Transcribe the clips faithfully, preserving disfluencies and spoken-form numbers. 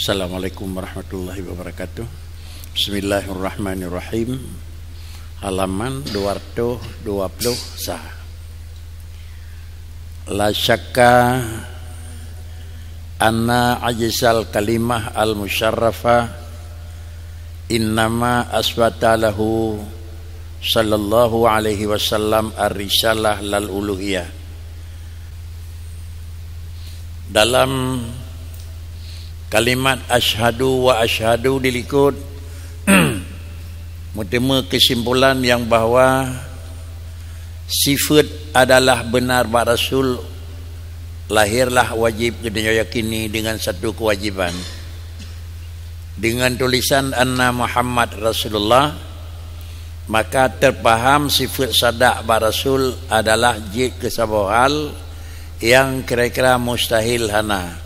Assalamualaikum warahmatullahi wabarakatuh. Bismillahirrahmanirrahim. Halaman dua ratus dua puluh satu. La syakka anna ajzal kalimah al-musyarrafah innama asbata lahu sallallahu alaihi wasallam ar-risalah lal uluhiyah. Dalam kalimat asyhadu wa asyhadu di likot, meuteumé keusimpulan nyang bahwa sifeuet adalah beunar bak Rasul, lahirlah wajéb geutanyoe yakini deungon satu keuwajéban. Deungon tulisan anna Muhammad Rasulullah, maka teupaham sifeuet sadak bak Rasul adalah jeuet keu saboh hal nyang kira-kira mustahil hana.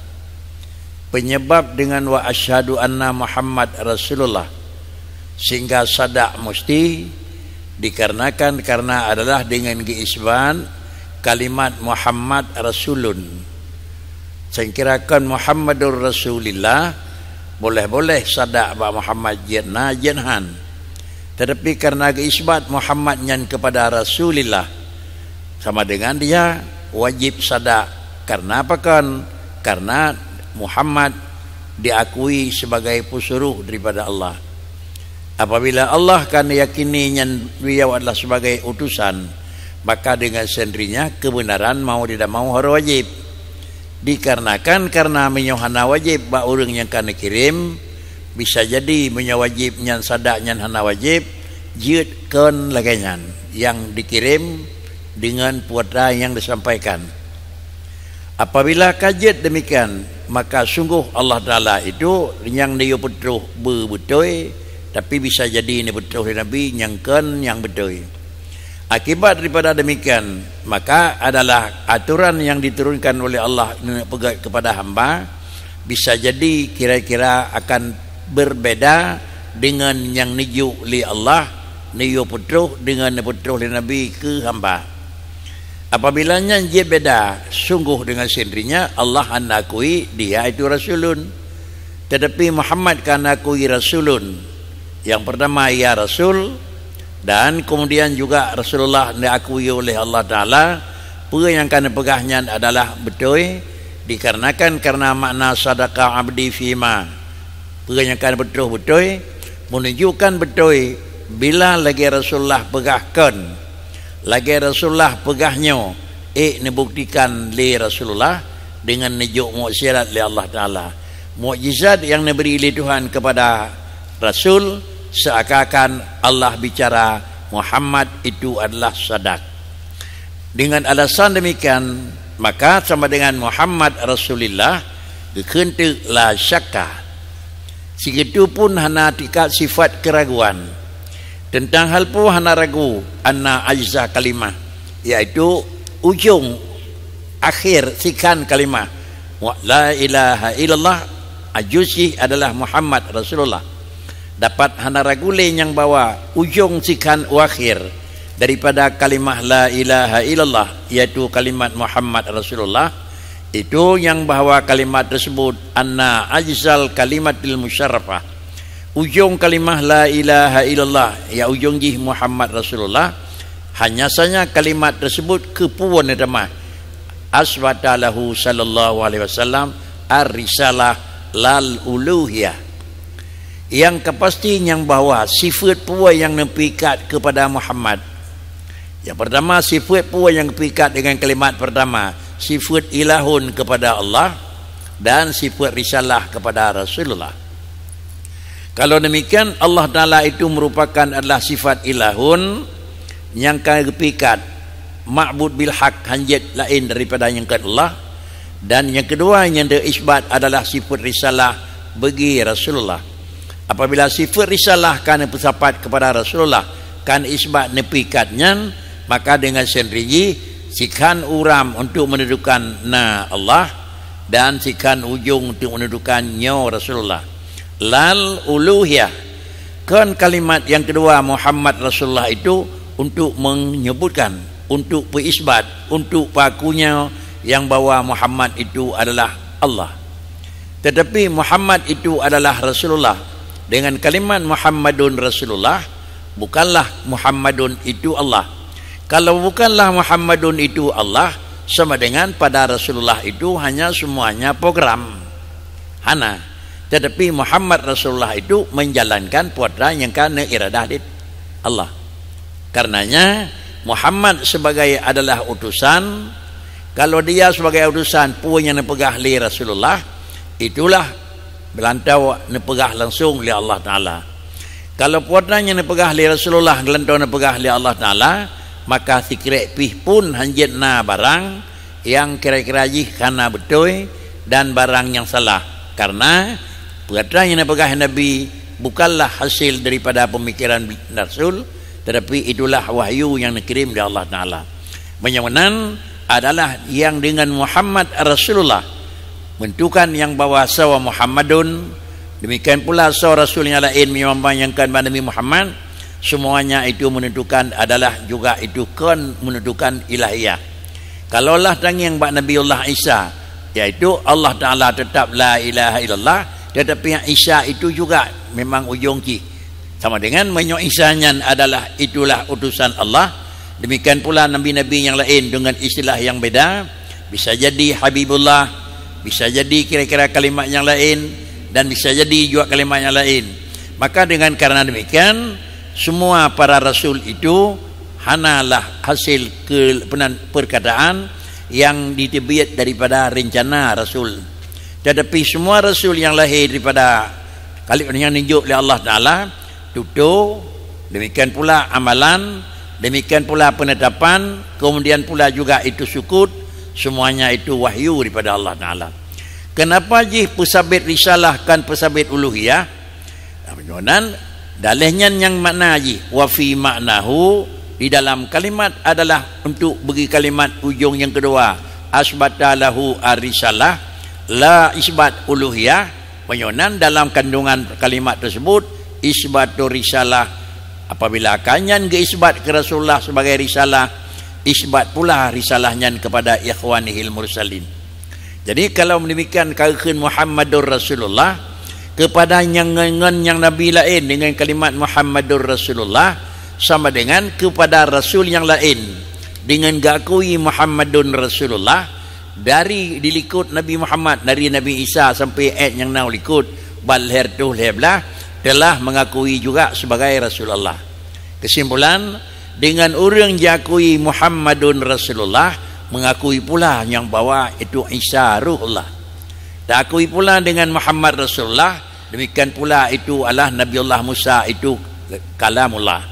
Penyebab dengan wa asyhadu anna Muhammad Rasulullah sehingga sadak musti dikarenakan karena adalah dengan geuisbat kalimat Muhammad Rasulun. Sangkira kon Muhammadur Rasulillah, boleh-boleh sadak bak Muhammad jeuet na jeuet han. Tetapi karena geuisbat Muhammad nyan kepada Rasulillah, sama dengan dia wajib sadak. Karena apa kon? Karena Muhammad diakui sebagai peusuruh daripada Allah. Apabila Allah ka neuyakini nyan beliau adalah sebagai utusan, maka dengan sendirinya kebenaran mau tidak mau harus wajib. Dikarenakan karena meunyoe hana wajib bak ureuëng nyang ka neukirém, bisa jadi meunyoe wajib nyan sadak nyan hana wajib, jeuet kon lagée nyan nyang dikirém deungon peue nyang disampaikan. Apabila ka jeuet demikian, maka sungguh Allah Taala itu nyang neuyue peutroh beubeutôi, tapi bisa jadi neupeutroh lé Nabi nyang kon nyang beutôi. Akibat daripada demikian, maka adalah aturan yang diturunkan oleh Allah neupeugét kepada hamba, bisa jadi kira-kira akan berbeda dengan nyang neujok lé Allah neuyue peutroh dengan neupeutroh lé Nabi keu hamba. Apabila nyan jeuet beda, sungguh dengan sendirinya Allah hana akui dia itu rasulun. Tetapi Muhammad ka neukui rasulun. Yang pertama ia rasul, dan kemudian juga Rasulullah diakui oleh Allah Taala. Peue nyang ka neupeugah nyan adalah beutôi, dikarenakan karena makna sadaqa abdi fima. Peue nyang ka beutôi-beutôi, menunjukkan beutôi bila lagée Rasulullah peugah kon. Lagée Rasulullah peugah nyoe, ék neubuktikan lé Rasulullah dengan neujok mukjizat lé Allah Taala. Mukjizat yang neubri lé Tuhan kepada Rasul seakan-akan Allah bicara Muhammad itu adalah sadak. Dengan alasan demikian, maka sama dengan Muhammad Rasulillah geukheun teuk la syakka. Sigitu pun hana tingkat sifat keraguan. Teuntang hal peue hana ragu anna ajza kalimah, yaitu ujong akhir sikhan kalimah wa la ilaha illallah, ajuz jih adalah Muhammad Rasulullah. Dapat hana ragu lé nyang bahwa ujong sikhan u akhir daripada kalimah la ilaha illallah, yaitu kalimat Muhammad Rasulullah, itu nyang bahwa kalimat tersebut anna ajzal kalimatil musyarrafah. Ujong kalimah la ilaha illallah, ya ujong jih Muhammad Rasulullah, hanya saja kalimat tersebut keupuon neutamah asbata lahu sallallahu alaihi wasallam ar-risalah lal uluhiyah. Nyang ka pasti nyang bahwa sifeuet peue nyang neupeuikat keupada Muhammad. Yang pertama, sifeuet peue nyang neupeuikat dengan kalimat pertama, sifeuet ilahun kepada Allah dan sifeuet risalah kepada Rasulullah. Kalau demikian, Allah Taala itu merupakan adalah sifat ilahun nyang ka geupeuikat, ma'bud bil haq, hanjeuet laén daripada nyang kon Allah, dan nyang keudua nyang teuisbat adalah sifeuet risalah bagi Rasulullah. Apabila sifeuet risalah ka neupeusapat kepada Rasulullah, ka isbat neupeuikat nyan, maka dengan sendiri jih sikhan uram untuk menunjukkan na Allah dan sikhan ujong untuk menunjukkan nyoe Rasulullah. Lal uluhiyah. Kon kalimat yang kedua Muhammad Rasulullah itu untuk menyebutkan, untuk peuisbat, untuk pakunya yang bahwa Muhammad itu adalah Allah. Tetapi Muhammad itu adalah Rasulullah. Dengan kalimat Muhammadun Rasulullah, bukanlah Muhammadun itu Allah. Kalau bukanlah Muhammadun itu Allah, sama dengan pada Rasulullah itu hanya semuanya program. Hana. Tetapi Muhammad Rasulullah itu menjalankan peue nyang ka neuiradah di Allah. Karenanya, Muhammad sebagai adalah utusan. Kalau dia sebagai utusan, peue nyang neupeugah lé Rasulullah, itulah geulantoe neupeugah langsung lé Allah Taala. Kalau peue nyang neupeugah lé Rasulullah geulantoe neupeugah lé Allah Taala, maka sikrek pih pun hanjeuet na barang nyang kira-kira jih kana beutôi dan barang nyang salah. Karena peue nyang neupeugah Nabi bukanlah hasil daripada pemikiran Rasul, tetapi itulah wahyu nyang neukirim dari Allah Taala. Meunyoe meunan adalah nyang dengan Muhammad Rasulullah, menentukan nyang bahwa sawa Muhammadun, demikian pula sawa Rasul nyang laén meunyoe nyang kon bak Nabi Muhammad, semuanya itu menentukan adalah juga itu kon menentukan ilahiyah. Kalaulah tangieng bak Nabiullah Isa, yaitu Allah Taala tetap la ilaha illallah, tetapi Isa itu juga memang ujong jih. Sama dengan meunyoe Isa nyan adalah itulah utusan Allah, demikian pula nabi-nabi nyang laén dengan istilah nyang beda, bisa jadi Habibullah, bisa jadi kira-kira kalimat nyang laén, dan bisa jadi juga kalimat nyang laén. Maka dengan karena demikian, semua para rasul itu hanalah hasil ke-, penan-, perkataan nyang diteubiet daripada rencana rasul. Tetapi semua rasul nyang lahé daripada kali nyang dijok lé Allah Taala, tutoe, demikian pula amalan, demikian pula penetapan, kemudian pula juga itu sukut, semuanya itu wahyu daripada Allah Taala. Kenapa jih peusabet risalah kon peusabet uluhiyah? Nah, meunyoe nan, daleh nyan nyang makna jih, wa fi ma'nahu, di dalam kalimat adalah untuk bagi kalimat ujong nyang kedua, asbata lahu ar-risalah, la isbat uluhiyah. Meunyoe nan dalam kandungan kalimat tersebut, isbatu risalah, apabila ka nyan geuisbat keu Rasulullah sebagai risalah, isbat pula risalah nyan kepada ikhwanihil mursalin. Jadi, kalau demikian ka geukheun Muhammadur Rasulullah, kepada nyang ngon, ngon nyang nabi laén dengan kalimat Muhammadur Rasulullah, sama dengan kepada rasul nyang laén dengan geukui Muhammadun Rasulullah, dari dilikot Nabi Muhammad, dari Nabi Isa sampai ayat nyang na u likot, bak lhèe reutôh lhèe blaih, telah mengakui juga sebagai Rasul Allah. Kesimpulan, dengan ureuëng jiakui Muhammadun Rasulullah, mengakui pula nyang bahwa itu Isa Ruh Allah. Taakui pula dengan Muhammad Rasulullah, demikian pula itu adalah Nabiullah Musa itu kalamullah.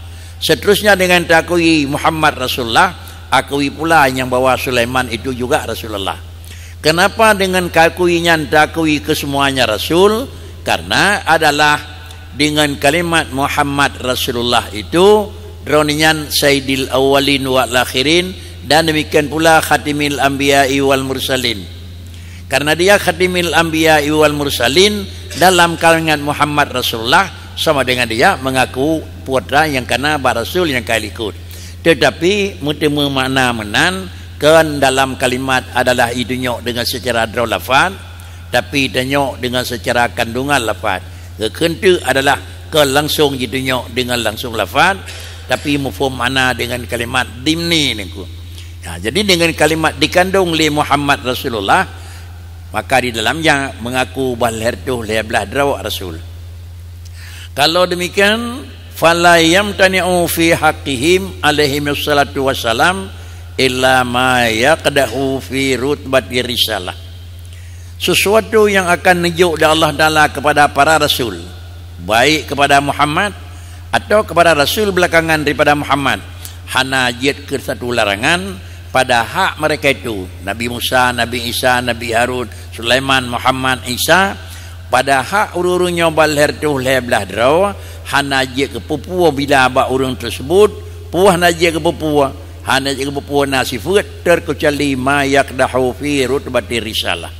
Seterusnya dengan taakui Muhammad Rasulullah, akui pula nyang bahwa Sulaiman itu juga Rasulullah. Kenapa dengan kakui nyan takui kesemuanya Rasul? Karena adalah dengan kalimat Muhammad Rasulullah itu, droeneuh nyan Sayyidil Awwalin wal Akhirin, dan demikian pula Khatimil Anbiya'i wal Mursalin. Karena dia Khatimil Anbiya'i wal Mursalin, dalam kalimat Muhammad Rasulullah, sama dengan dia mengaku putra nyang kana bak Rasul nyang ka likot. Tetapi, meuteumé makna meunan, kon dalam kalimat adalah jitunyok dengan secara droe lafaz, tapi tanyok dengan secara kandungan lafaz. Geukheun teuk adalah kon langsung jitunyok dengan langsung lafaz, tapi muphom makna dengan kalimat dimni nengku. Ya, jadi dengan kalimat dikandung lé Muhammad Rasulullah, maka di dalamnya mengaku bak lhèe reutôh lhèe blaih droe Rasul. Kalau demikian, fala yamtani'u fi haqqihim alaihimus salatu wassalam illa ma yaqdahu fi rutbati risalah. Sesuatu yang akan neujok dari Allah Taala kepada para rasul, baik kepada Muhammad atau kepada rasul belakangan daripada Muhammad, hana jeuet keu satu larangan pada hak mereka itu, Nabi Musa, Nabi Isa, Nabi Harun, Sulaiman, Muhammad, Isa, pada hak ureuëng-ureuëng nyoe bak lhèe reutôh lhèe blaih droe, hana jeuet keu peue-peue bila bak ureuëng tersebut, peue hana jeuet keu peue-peue, hana jeuet keu peue-peue na sifeuet, terkecuali ma yaqdahu fi rutbati risalah.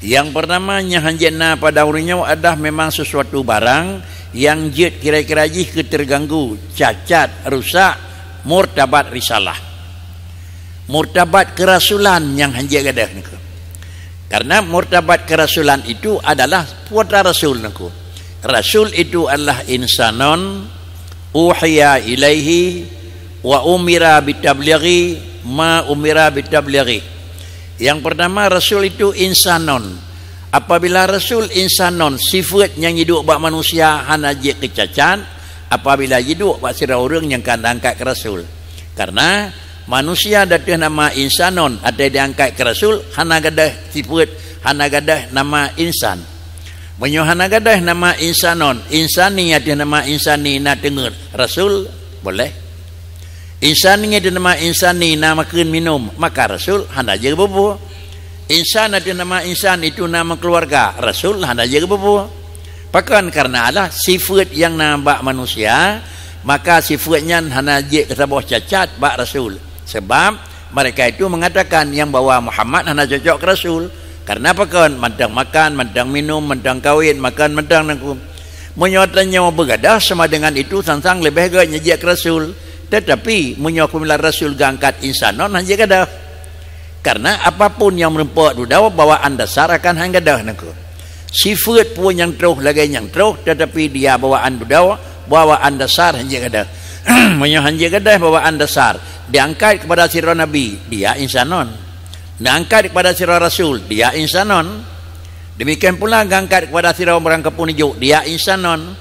Yang pertama, nyang hanjeuet na pada ureuëng nyoe adalah memang sesuatu barang nyang jeuet kira-kira jih keu terganggu, cacat, rusak, martabat risalah. Martabat kerasulan nyang hanjeuet gadôh nengku. Karena martabat kerasulan itu adalah putra rasul, Teungku. Rasul itu adalah insanon uhiya ilaihi wa umira bitablighi ma umira bitablighi. Yang pertama, rasul itu insanon. Apabila rasul insanon, sifat nyang jiduek bak manusia hana jeuet keu cacat apabila jiduek bak sidroe ureuëng nyang ka diangkat keu rasul. Karena manusia di ateueh nama insanon, watée diangkat keu rasul, hana gadôh sifat, hana gadôh nama insan. Meunyoe hana gadôh nama insanon, insani ateueh nama insani na teungeut, rasul boleh. Insani ateueh nama insani na makheun minum, maka rasul hana jeuet geupeubuet. Insan ateueh nama insan itu na meukeuluwarga, rasul hana jeuet geupeubuet. Pakon? Karena Allah sifat nyang na bak manusia, maka sifat nyan hana jeuet keu saboh cacat bak rasul. Sebab mereka itu mengatakan nyang bahwa Muhammad hana cocok keu rasul. Karena pakon? Mantong makan, mantong minum, mantong kawin, makan mantong, Teungku. Meunyoe tanyoe beugadôh, sama dengan itu sang-sang leubeh gét nyang jeuet keu rasul. Tetapi meunyoe keumilan rasul geuangkat insanon, hana jeuet gadôh. Karena apapun nyang meurumpok dudoe, bawaan dasar akan han gadôh, Teungku. Sifat pun nyang troh lagée nyang troh, tetapi dia bawaan dudoe, bawaan dasar han jeuet gadôh. Meunyoe han jeuet gadôh bawaan dasar, diangkat kepada sidroe nabi, dia insanon. Diangkat kepada sidroe rasul, dia insanon. Demikian pula geuangkat kepada sidroe barang kapeununjuk, dia insanon.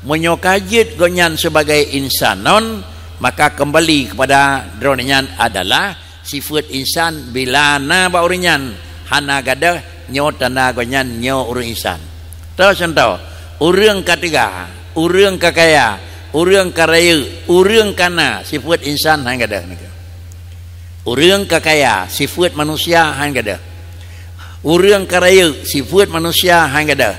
Meunyoe ka jeuet gobnyan sebagai insanon, maka kembali kepada droeneuh nyan adalah sifat insan bila na bak ureuëng nyan hana gadôh, nyoe tanda gobnyan nyoe ureuëng insan. Toh contoh, ureuëng ka teuga, ureuëng ka kaya, ureuëng ka rayeuk, ureuëng ka na, sifat insan han gadôh, Teungku. Ureuëng ka kaya, sifat manusia han gadôh. Ureuëng ka rayeuk, sifat manusia han gadôh.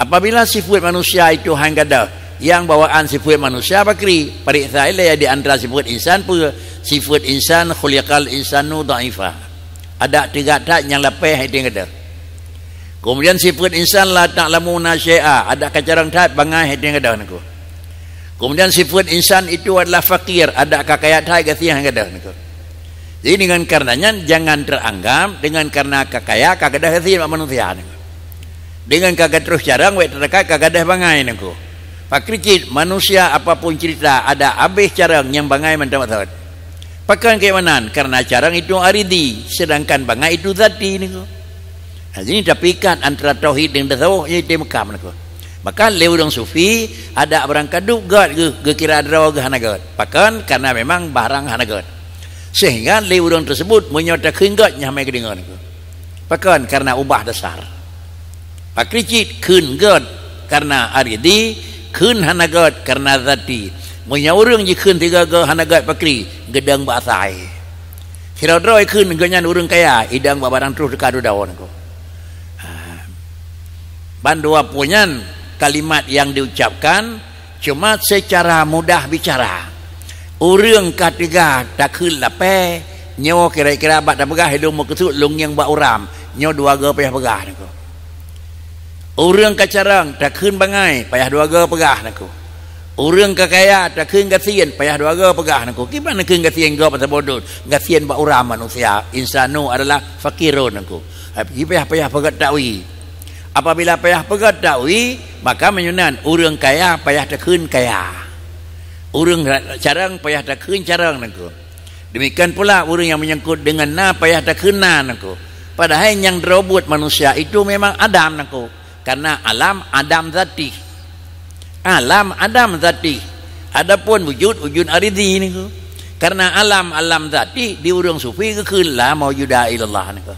Apabila sifat manusia itu han gadôh, nyang bawaan sifat manusia pakri, pareksa ilée di antara sifat insan peue? Sifat insan, khuliqal insanu dha'ifa. Adak teuga that nyang lapée han gadôh. Kemudian sifat insan la ta'lamuna syai'a, adak ka carông that bangai han gadôh, Teungku. Kemudian sifat insan itu adalah fakir, adak ka kaya that gasien han gadôh, Teungku. Jadi dengan karena nyan jangan teranggap dengan karena ka kaya ka gadôh gasien bak manusia, Teungku. Dengan ka gadôh carông bék teudekat ka gadôh bangai, Teungku. Pakri cit manusia apapun cerita adak habéh carông nyang bangai mantong thot. Pakon keuimanan? Karena carông itu aridi, sedangkan bangai itu zati, Teungku. Nah, jadi tapikat antara tauhid dan tasawuf, jadi teumakam, Teungku. Maka lé ureuëng sufi, adak barang ka duek gét geuh, geukira droe geuh hana gét. Pakon? Karena memang barang hana gét. Sehingga lé ureuëng tersebut meunyoe takheun gét nyan hana geudeungoe, Teungku. Pakon? Karena ubah dasar. Pakri cit kheun gét karena aridi, kheun hana gét karena zati. Meunyoe ureuëng jikheun tiga-tiga hana gét pakri, geudong bak asai. Sidroe-droe kheun gobnyan ureuëng kaya, idong bak barang troh teuka dudoe, Teungku. Ha. Ban dua peue nyan kalimat nyang diucapkan cuma secara mudah bicara. Ureuëng ka teuga takheun lapée, nyoe kira-kira bak tapeugah lôn meukeusut lôn ngieng bak uram, nyoe dua goe payah peugah, Teungku. Ureuëng ka carông takheun bangai, payah dua goe peugah, Teungku. Ureuëng ka kaya takheun gasien, payah dua goe peugah, Teungku. Kiban kheun gasien gob atawa bodot, gasien bak uram manusia, insanu adalah fakirun, Teungku. Tapi payah-payah peugét takwi. Apabila payah peugét takwi, maka meunyoe nyan ureuëng kaya payah takheun kaya. Ureuëng carông payah takheun carông, Teungku. Demikian pula ureuëng nyang menyangkut dengan na payah takheun na, Teungku. Padahai nyang droe buet manusia itu memang adam, Teungku. Karena alam adam zati. Alam adam zati. Adapun wujud, wujud aridi, Teungku. Karena alam, alam zati di ureuëng sufi geukheun la maujuda illallah, Teungku.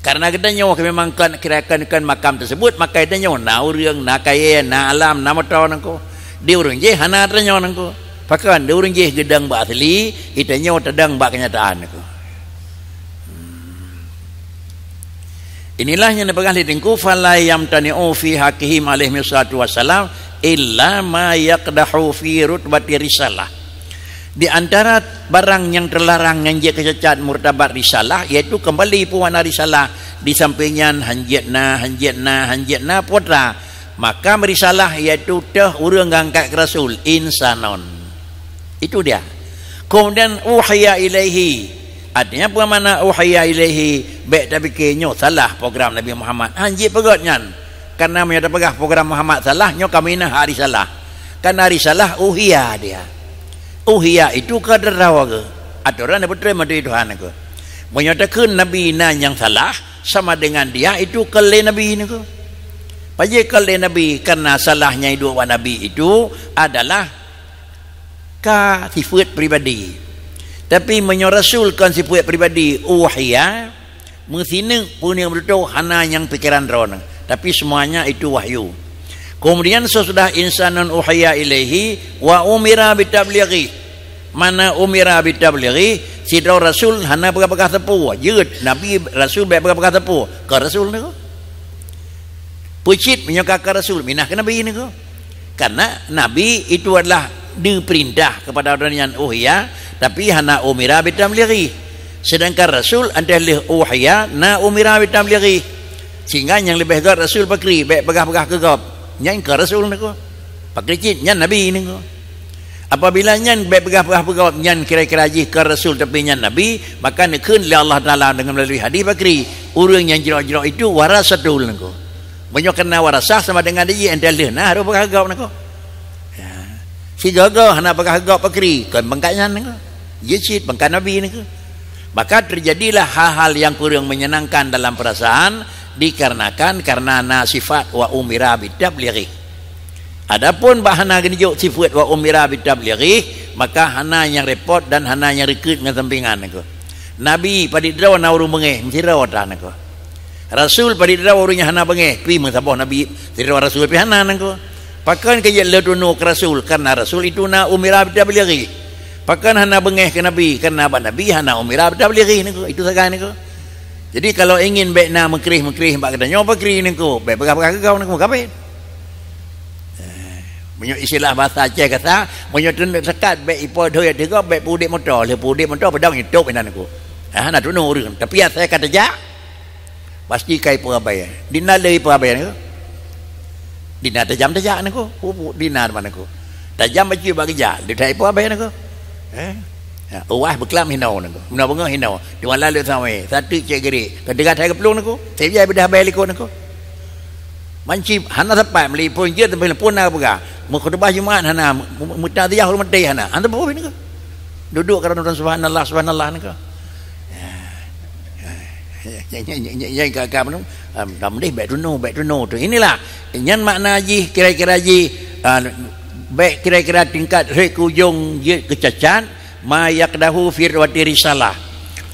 Karena geutanyoe memang kon kira-, kon, kon makam tersebut, maka geutanyoe na ureuëng, na kayée, na alam, na moto, Teungku. Di ureuëng jéh hana tanyoe, Teungku. Pakon? Di ureuëng jéh geudong bak asli, geutanyoe tadong bak kenyataan, Teungku. Hmm. Inilah nyang dipeugah lé Teungku, "Fala yamtani'u fi haqqihim alaihi wassalatu wassalam illa ma yaqdahu fi rutbati risalah." Di antara barang nyang teularang nyang jeuet keu cacat martabat risalah, yaitu keumbali peue makna risalah, di sampéng nyan hanjeuet na, hanjeuet na, hanjeuet na putra. Makam risalah yaitu teuh ureuëng geuangkat keu rasul, insanon. Itu dia. Kemudian uhiya ilaihi, Artinya, peue makna uhiya ilaihi, bék tapike nyoe salah program Nabi Muhammad. Han jeuet peugét nyan. Karena meunyoe tapeugah program Muhammad salah, nyoe ka minah ari salah. Karena ari salah uhiya dia. Uhiya itu ka teuroe geuh. Atoran nyang beutôi meuti Tuhan geuh. Meunyoe takheun Nabi na nyang salah, sama dengan dia itu kon lé Nabi nyoe geuh. Pajan kon lé Nabi, karena salah nyang iduek bak Nabi itu adalah ka sifeuet pribadi. Tapi meunyoe Rasul kon sifeuet pribadi, uhiya, meusineuk peue nyang beutôi hana nyang pikeran droeneuh, tapi semuanya itu wahyu. Kemudian sesudah insanun uhiya ilaihi wa umira bitablighi. Makna umira bitablighi, sidroe rasul hana peugah-peugah teupeu. Jeuet, Nabi, rasul bék peugah-peugah teupeu. Kon rasul nyoe. Peucit meunyoe ka, ka rasul, minah keu nabi nyoe. Karena nabi itu adalah diperintah kepada orang yang uhiya, tapi hana umira bitablighi. Sedangkan rasul entah lheueh uhiya na umira bitablighi. Sehingga nyang leubeh göt rasul pakri, bék peugah-peugah keu gob. Nyan kon rasul nyoe. Pakri cit, nyan nabi nyoe. Apabila nyan bék peugah-peugah peugah nyan kira-kira jih kon rasul tapi nyan nabi, maka neukheun lé Allah Taala deungon melalui hadis pakri, ureuëng nyang jroh-jroh itu warasatul nyoe. Meunyoe keu na warasah sama dengan jih, entah lheueh na harôh peugah gob nyoe. Ya. Sigoe-goe hana peugah gob pakri, kon pangkat nyan nyoe. Jih cit pangkat nabi nyoe. Maka terjadilah hal-hal yang kurang menyenangkan dalam perasaan dikarenakan karena na sifat wa umira bitablighi. Adapun bak hana geunjok sifeuet wa umira bitablighi, maka hana nyang repot dan hana nyang reukeut ngon sampingan nyoe. Nabi padit droe na ureuëng beungéh, meusidroe tan nyoe. Rasul padit droe ureuëng nyang hana beungéh, pi meusaboh nabi sidroe rasul pi hana nyoe. Pakon keu jeuet lé tunoe keu rasul, karena rasul itu na umira bitablighi. Pakon hana beungéh keu nabi, karena bak nabi hana umira bitablighi nyoe. Itu sagai nyoe. Jadi kalau ingin bék na meukrih-meukrih bak geutanyoe pakri nyoe, bék peugah-peugah keu gob nyoe, kafé. Eh, meunyoe istilah bahasa Aceh kata, meunyoe teuneuk seukat bék ipo dhoe ya tiga, bék peudek moto, lheueh peudek moto pedang itôp inan ku. Ah, na tunoe ureuëng. Tapi asai ka teujak, pasti ka ipo abai. Dina le ipo abai nyoe. Dina tajam teujak nyoe. Pu, pu, dina teuma nyoe. Tajam bacut bak geujak, di tai ipo abai nyoe. Eh? Ya, uwah beuklam hinoe nyoe. Meunyoe beungoh hinoe. Dua lalu samai, satu cek geri. Kedegat hai geuplueng nyoe. Saya beudah abai likot nyoe. Mancip hana sapat meuli phon jeuet sampai phon na peugah. Meukhutubah Jumat hana, mu-, mu-, meutakziah ureuëng maté hana. Hana peue nyoe. Duduk karena subhanallah, subhanallah nyoe. Ya. Ya, ya, ya, ya, ya, ka, ka, anu, am, ka meudeh bék tunoe, bék tunoe tu. Inilah, nyan makna jih kira-kira jih, ah, bék kira-kira tingkat hek ke ujong jeuet keu cacat, ma yaqdahu fi riwayati risalah.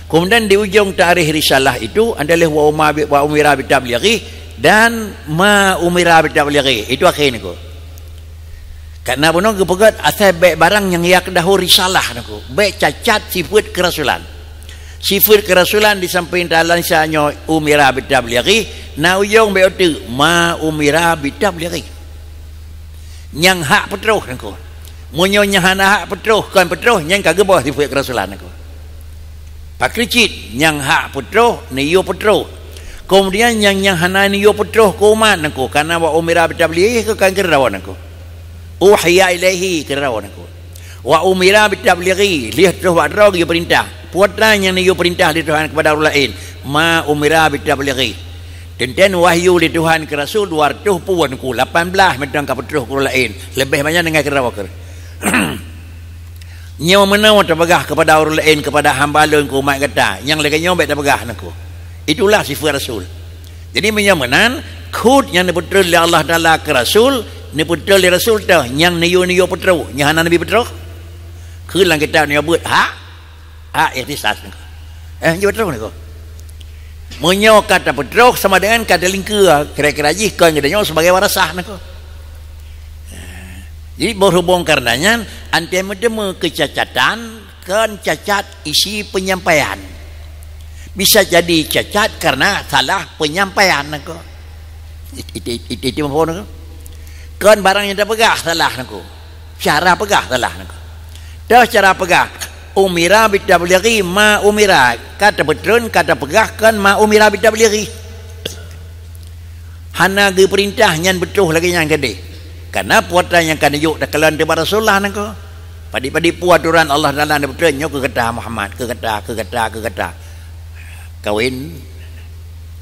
Kemudian di ujong tarikh risalah itu adalah wa uma bi-, wa umira bitablighi dan ma umira bitablighi. Itu akhé nyoe. Karena bunoe geupeugét asai bék barang nyang yaqdahu risalah nyoe. Bék cacat sifeuet keurasulan. Sifeuet keurasulan di samping dalam nyoe umira bitablighi, na ujong bék uteuk ma umira bitablighi. Nyang hak peutroh nyoe. Meunyoe nyang hana hak peutroh, kon peutroh, nyan ka geuboh sifeuet keurasulan nyoe. Pakri cit nyang hak peutroh, neuyue peutroh. Kemudian nyang, nyang hana neuyue peutroh keu umat nyoe, karena wa umira bitablighi keu kan keudroe nyoe. Uhiya ilaihi keudroe nyoe. Wa umira bitablighi, lheueh troh bak droe geuperintah. Peue atra nyang neuyue perintah lé Tuhan kepada ureuëng laén, ma umira bitablighi. Teuntèe wahyu lé Tuhan keu rasul dua ratus peuet ku, lapan belas mantong ka peutroh keu ureuëng laén, leubeh banyak deungon keudroe keu. Nyoe meunoe tapeugah kepada ureuëng laén, kepada hamba lôn keu umat gata, nyang lagée nyoe bék tapeugah nyoe. Itulah sifeuet rasul. Jadi meunyoe meunan, khuet nyang neupeutrön lé Allah Taala keu rasul, neupeutrön lé rasul teuh nyang neuyue-neuyue peutroh, nyang hana nabi peutroh. Keu lam kitab nyoe buet hak, hak ikhtisas nyoe. Eh, nyoe peutroh nyoe. Meunyoe ka tapeutroh sama dengan ka talingkeue, kira-kira jih kon geutanyoe sebagai warasah nyoe. Jadi, berhubung karena nyan, antai meuteumé keucacatan, kon cacat isi penyampaian. Bisa jadi cacat karena salah penyampaian nyoe. It-, it-, it-, it-, itu apa nyoe? Kon barang nyang tapeugah salah nyoe. Cara peugah salah nyoe. Toh cara peugah, umira bitablighi ma umira, ka tapeutrön, ka tapeugah kon ma umira bitablighi. Hana geupeurintah nyan beutôi lagée nyan keudeh. Karena peue atra nyang ka neujok takalon teuh bak Rasulullah nyoe. Padit-padit peue atoran Allah Taala neupeutreun nyoe keu gata Muhammad, keu gata, keu gata, keu gata. Kawin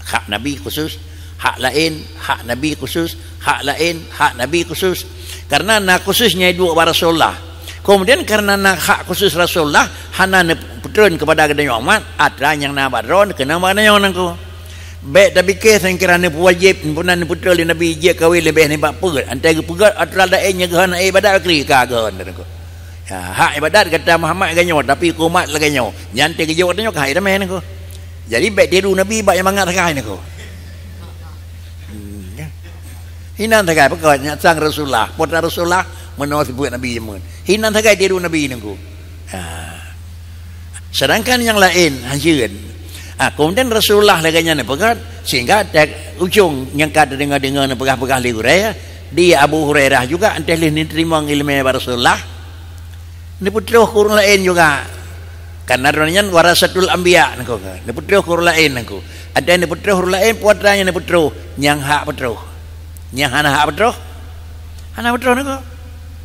hak Nabi khusus, hak laén hak Nabi khusus, hak laén hak Nabi khusus. Karena na khusus nyang duek bak Rasulullah. Kemudian karena na hak khusus Rasulullah hana neupeutreun keupada geutanyoe umat, atra nyang na bak droe keunong bak geutanyoe nangku. Bék tapike sangkira neupeuwajéb, neupeu-, neupeutrön lé Nabi jeuet kawé leubeh nibak peuet. Antai geupeugöt atra laén nyang geuhana ibadat kri ka geuhon, Teungku. Ya, hak ibadat gata Muhammad geuh nyoe, tapi keu umat lagèe nyoe. Nyan teuh geujok tanyoe ka hai ramé, Teungku. Jadi bék tiru Nabi bak nyang mangat sagai, Teungku. Hmm, ya. Hinan sagai peugöt nyan sang Rasulullah, putra Rasulullah meunoe sifeuet Nabi jameun. Hinan sagai tiru Nabi, Teungku. Ha. Sedangkan nyang laén hanjeut. Ha, kemudian Rasulullah lagèe nyan neupeugah, sehingga tek ujong nyang ka teudeungoe-deungoe neupeugah-peugah lé gurèe, di Abu Hurairah juga, entah lé neuteurimong ileumèe bak Rasulullah, neupeutroh keu ureueng laén juga. Karena droe nyan warasatul anbiya, Teungku. Neupeutroh keu ureueng laén, Teungku. Ada neupeutroh ureueng laén, putra nyang neupeutroh, nyang hak peutroh. Nyang hana hak peutroh, hana peutroh, Teungku.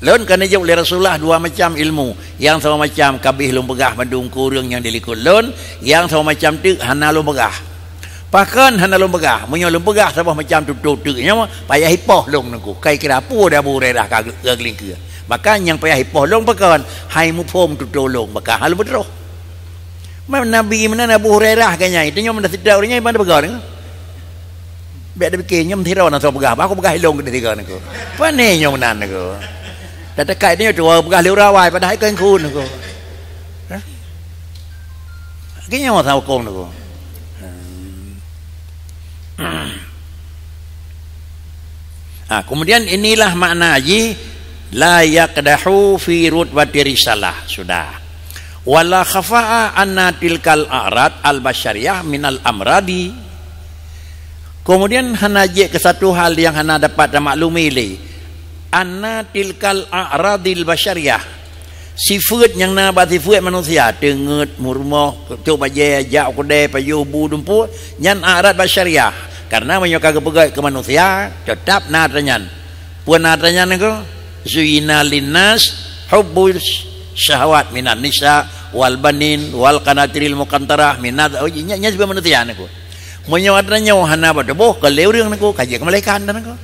Lôn ka neujok lé Rasulullah dua macam ilmu. Nyang saboh macam ka abéh lôn peugah bandum keu ureueng nyang di likot lôn, nyang saboh macam teuk hana lôn peugah. Pakon hana lôn peugah? Meunyoe lôn peugah saboh macam tutoe teuk nyoe, payah ipoh lôn, Teungku. Kai kira peue dah Abu Hurairah ka geu-, ka geulingkeue. Maka nyang payah ipoh lôn pakon? Hai muphom tutoe lôn, maka hana lôn peutroh. Meunan Nabi, meunan Abu Hurairah ka nyan. Itu nyoe meunan sidroe ureueng nyan, meunan peugah, Teungku. Bék tapike, nyoe meusidroe na soe peugah, bah aku peugah ilôn keu tiga, Teungku. Pane nyoe meunan, Teungku. Dak teuka itu nyoe tuwoe peugah lé ureueng awai, padahai kon kheun, Teungku. Hah? Lagèe nyoe sa hukôm, Teungku. Hmm. Ah, kemudian inilah makna jih, la yaqdahu fi rutbati risalah. Sudah. Wala khafa'a anna tilkal a'rad al-basyariyah minal amradi. Kemudian hana jeuet keu satu hal nyang hana dapat tamaklumi lé. Anna tilkal a'radil basyariyah. Sifeuet nyang na bak sifeuet manusia, teungeut, meurumoh, cok bajèe, jak u keudè, pajoh bu dumpeue, nyan a'rad basyariyah. Karena meunyoe ka geupeugöt keu manusia, teutap na atra nyan. Peue na atra nyan, Teungku? Zuyyina linnas hubbus syahawat minan nisa wal banin wal qanatiril muqantarah minad, oh, nyan, nyan sifeuet manusia, Teungku. Meunyoe atra nyoe hana bak tuboh, kon lé ureueng, Teungku, ka jeuet keu malaikat, Teungku.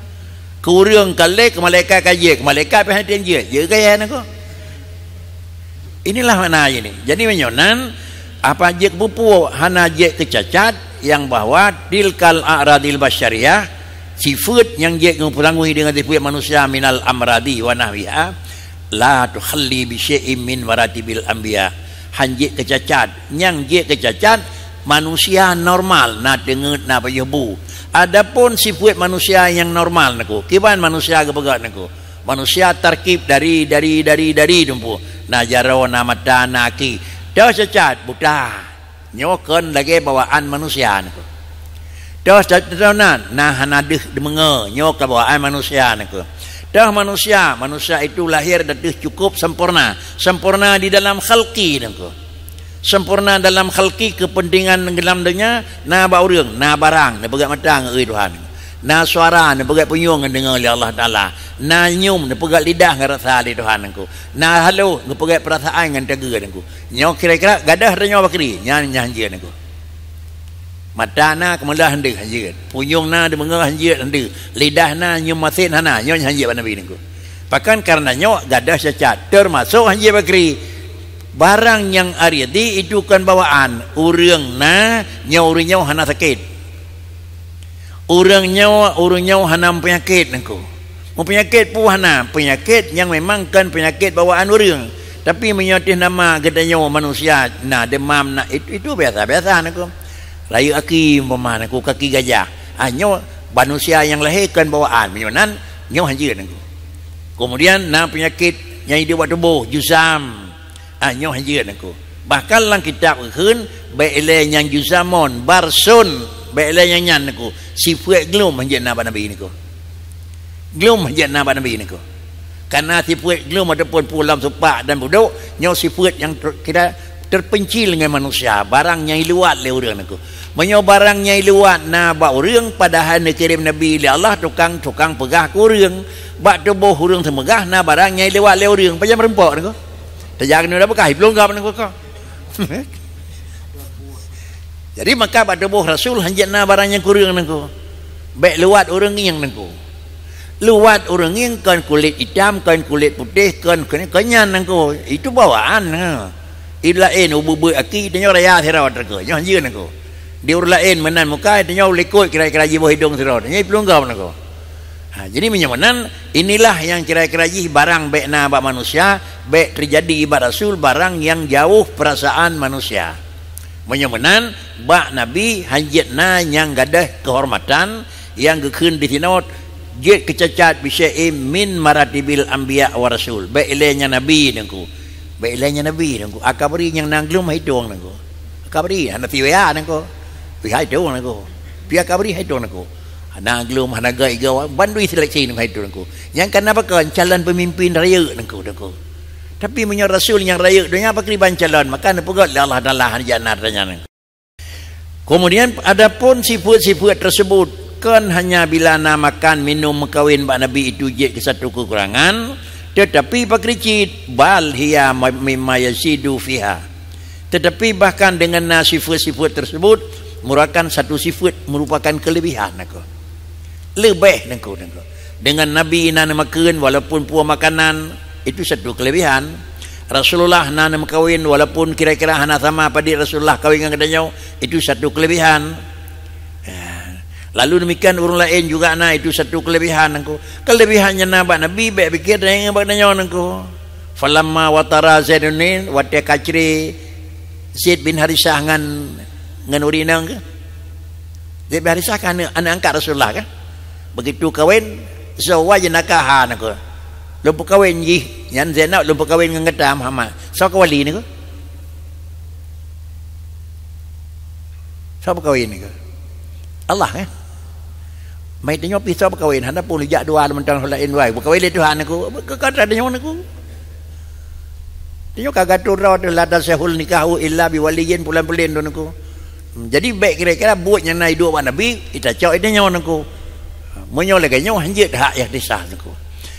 Keu ureueng ka lé, keu malaikat ka jeuet, keu malaikat pih hana jeuet, jeuet keu gaya, Teungku. Inilah makna ini. Jadi meunyoe nan, apa jeuet keu peue-peue hana jeuet keu cacat, nyang bahwa tilkal a'radil basyariyah, sifeuet nyang jeuet geupeulangui deungon sifeuet manusia minal amradi wa nahwiha, la tukhalli bi syai'in min maratibil anbiya. Han jeuet keu cacat. Nyang jeuet keu cacat, manusia normal, na teungeut, na pajoh bu. Adapun sifeuet manusia nyang normal, Teungku, kiban manusia geupeugöt, Teungku. Manusia tarkib dari, dari, dari, dari dumpeue. Na jaroe, na mata, na aki. Toh cacat, buta. Nyoe kon lagèe bawaan manusia, Teungku. Toh, toh nan, na hana deuh deungoe, nyoe kon bawaan manusia, Teungku. Toh manusia, manusia itu lahir dan deuh cukup sempurna. Sempurna di dalam khalqi, Teungku. Sempurna dalam khalqi, kepentingan dalam dunia, na bak ureueng, na barang, neupeugöt mata ngon ui Tuhan. Na suara, neupeugöt punyueng ngon deungoe lé Allah Taala. Na nyium, neupeugöt lidah ngon rasa lé Tuhan, Teungku. Na haloh, neupeugöt peurasaan ngon tageue, Teungku. Nyoe kira-kira gadôh tanyoe bakri, nyan, nyan jeuet, Teungku. Mata na keumeulah han deuh, han jeuet. Punyueng na deungoe han jeuet, han deuh. Lidah na nyium masen hana, nyoe han jeuet bak Nabi, Teungku. Pakon? Kareuna nyoe gadôh cacat, teumasok han jeuet bakri. Barang nyang aridi itu kon bawaan. Ureueng na, nyoe ureueng nyoe hana sakét. Ureueng nyoe, ureueng nyoe hana meupeunyakét, Teungku. Meupeunyakét peue hana, peunyakét nyang memang kon peunyakét bawaan ureueng. Tapi meunyoe teuh nama geutanyoe manusia na demam, na it-, itu biasa-biasa, Teungku. Rayeuk aki umpama, Teungku, kaki gajah. Ah, nyoe manusia nyang lahé kon bawaan, meunyoe nan, nyoe han jeuet, Teungku. Kemudian na peunyakét nyang iduek bak tuboh, jusam. Ah, nyoe han jeuet, Teungku. Bahkan lam kitab geukheun, bèk ilèe nyang jusamon, barson, bèk ilèe nyang nyan, Teungku. Sifeuet glum han jeuet na bak Nabi, Teungku. Glum han jeuet na bak Nabi, Teungku. Kareuna sifeuet glum ataupun pulam supak dan budok, nyoe sifeuet nyang ter-, kira terpencil ngon manusia, barang nyang iluwat lé ureueng, Teungku. Meunyoe barang nyang iluwat na bak ureueng, padahai neukirém Nabi lé Allah tukang, tukang peugah keu ureueng. Bak tuboh ureueng seumeugah na barang nyang iluwat lé ureueng, pajan meureumpok, Teungku? Tajak keunoe dah beukah, iplueng gob nangku ko. Jadi maka bak tuboh Rasul hanjeuet na barang nyang kureueng nangku. Bék luwat ureuëng ngieng nangku. Luwat ureuëng ngieng kon kulét itam, kon kulét putéh, kon, kon, kon nyan nangku. Itu bawaan, ha. Ibu laén ubeut-ubeut aki, tanyoe raya sidroe teuka. Nyoe hanjeuet nangku. Di ureuëng laén meunan muka, tanyoe likot kira-kira jiboh idong sidroe. Tanyoe iplueng gob nangku. Ha, jadi meunyoe meunan, inilah nyang kira-kira jih barang bék na bak manusia, bék teujadi bak Rasul barang nyang jauh peurasaan manusia. Meunyoe meunan, bak Nabi hanjeuet na nyang gadôh keuhormatan nyang geukheun di sinoe jeuet keucacat bisyai'in min maratibil anbiya wa rasul. Bék ilée nyan Nabi nangku. Bék ilée nyan Nabi nangku. Akabri nyang na glum hai tueng nangku. Akabri hana siwea nangku. Pi hai tueng nangku. Pi akabri hai tueng nangku. Hana glum, hana gaiga, bandui seleksi nangku hai tueng nangku. Nyang kana pakon calon peumimpin rayeuk nangku, nangku. Tapi meunyoe Rasul nyang rayeuk donya pakriban calon, maka neupeugét lé Allah Taala hana jana tanya nangku. Kemudian adapun sifeuet-sifeuet tersebut kon hanya bila na makan, minum, meukawen bak Nabi itu jeuet keu satu keukurangan, tetapi pakri cit, bal hiya ma-, mimma yazidu fiha. Tetapi bahkan dengan na sifeuet-sifeuet tersebut merupakan satu sifeuet, merupakan kelebihan aku. Leubeh nangku, nangku. Dengan Nabi na neumakheun walaupun peue makanan, itu satu kelebihan. Rasulullah na neumeukawen walaupun kira-kira hana sama padit Rasulullah kawen ngon geutanyoe, itu satu kelebihan. Ya. Lalu demikian ureuëng laén juga na, itu satu kelebihan nangku. Kelebihan nyang na bak Nabi bék pikir tanyoe bak tanyoe nangku. Falamma watara Zaidunin, watée ka cre Zaid bin Harisah ngon, ngon ureuëng inong keuh. Zaid bin Harisah kan aneuk, aneuk angkat Rasulullah kan? Begitu kawen, zawwajnakaha nangku. Lôn peukawen jih, nyan Zainab lôn peukawen ngon gata Muhammad. Soe keuwali nangku? Soe peukawen nangku? Allah kan? Mai tanyoe pi soe peukawen, hana pun jak dua mantong laén wai. Peukawen lé Tuhan nangku. Keu kata tanyoe nangku. Tanyoe ka gatur droe teuh la tasihul nikahu illa bi waliyin pulan-pulan tu nangku. Jadi bék kira-kira buet nyang na iduek bak Nabi, itacok itanyoe nangku. Meunyoe lagée nyoe hanjeuet hak nyang disah nangku.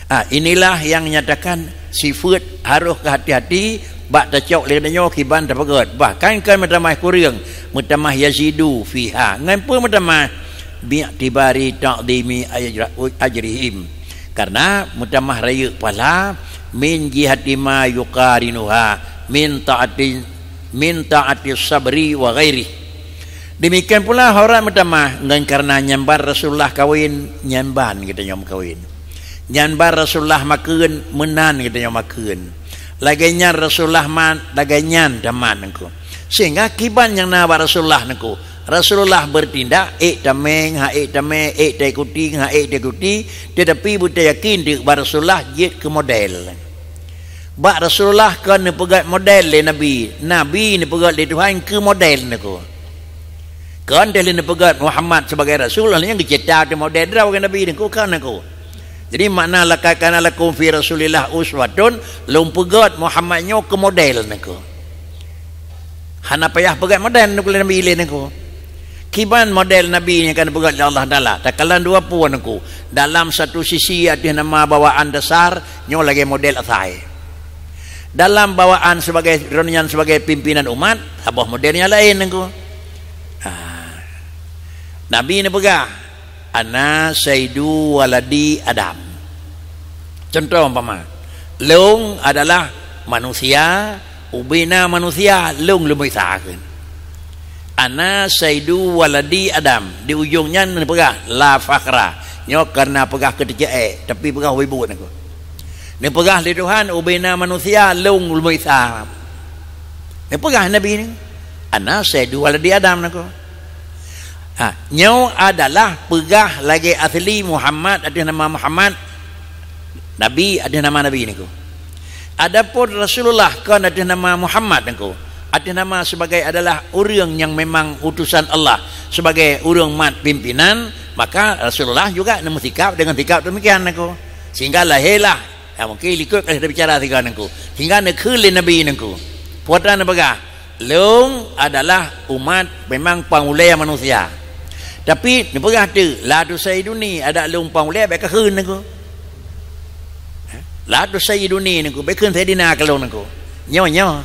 Ah, inilah yang nyatakan sifeuet harôh keuhati-hati bak tacok lé nyoe kiban tapeugét. Bahkan kan meutamah kureueng, meutamah yazidu fiha. Ngon peue meutamah? Bi'tibari ta'dhimi ajra-, ajrihim. Karena meutamah rayeuk pahala min jihati ma yuqarinuha min ta'ati, min ta'ati sabri wa ghairi. Demikian pula hormat meutamah ngon karena nyan ban Rasulullah kawen, nyan ban geutanyoe meukawen. Nyan ban Rasulullah makheun, meunan geutanyoe makheun. Lagée nyan Rasulullah mat, lagée nyan tamat nangku. Sehingga kiban nyang na bak Rasulullah nangku. Rasulullah bertindak, ék tameng, ha ék tameng, ék taikuti, ha ék taikuti, tetapi beutayakin teuk bak Rasulullah jeuet keu model. Bak Rasulullah kon neupeugét model lé Nabi. Nabi neupeugét lé Tuhan keu model nangku. Kon teuh lé neupeugét Muhammad sebagai rasul, nyang geucebta teuh model droe keu Nabi nangku, kon nangku. Jadi makna laqad kana lakum fi Rasulillah uswatun, lôn peugét Muhammad nyoe keu model nangku. Hana payah peugét model nangku lé Nabi lé nangku. Kiban model Nabi nyang ka neupeugét lé Allah Taala. Takalon dua peue nangku. Dalam satu sisi ateueh nama bawaan dasar, nyoe lagée model asai. Dalam bawaan sebagai, droeneuh nyan sebagai pimpinan umat, saboh model nyang laén nangku. Ah. Nabi neupeugah, "Ana sayyidu waladi Adam." Contoh umpama, lôn adalah manusia, ubena manusia, lôn leumoe sa kheun. "Ana sayyidu waladi Adam." Di ujong nyan neupeugah, "La fakhra." Nyoe karena peugah keu teucék, tapi peugah ubé buet nangku. Neupeugah lé Tuhan, "Ubena manusia, lôn leumoe sa." Neupeugah Nabi ni, "Ana sayyidu waladi Adam," nangku. Ha, nyoe adalah peugah lagée asli Muhammad ateueh nama Muhammad, Nabi ateueh nama Nabi nangku. Adapun Rasulullah kon ateueh nama Muhammad nangku. Ateueh nama sebagai adalah ureuëng nyang memang utusan Allah sebagai ureuëng mat pimpinan, maka Rasulullah juga neumeusikap dengan sikap demikian nangku. Sehingga lahirlah, ya, mungkin likot ka lheueh bicara sigoe nangku. Sehingga neukheun lé Nabi nangku. Puatan neupeugah, "Lôn adalah umat memang pangulée manusia." Tapi neupeugah teuk, "La tusayyiduni," adak lôn pangulée bék kakheun nangku. "La tusayyiduni," nangku, bék kheun saidina keu lôn nangku. Nyoe, nyoe.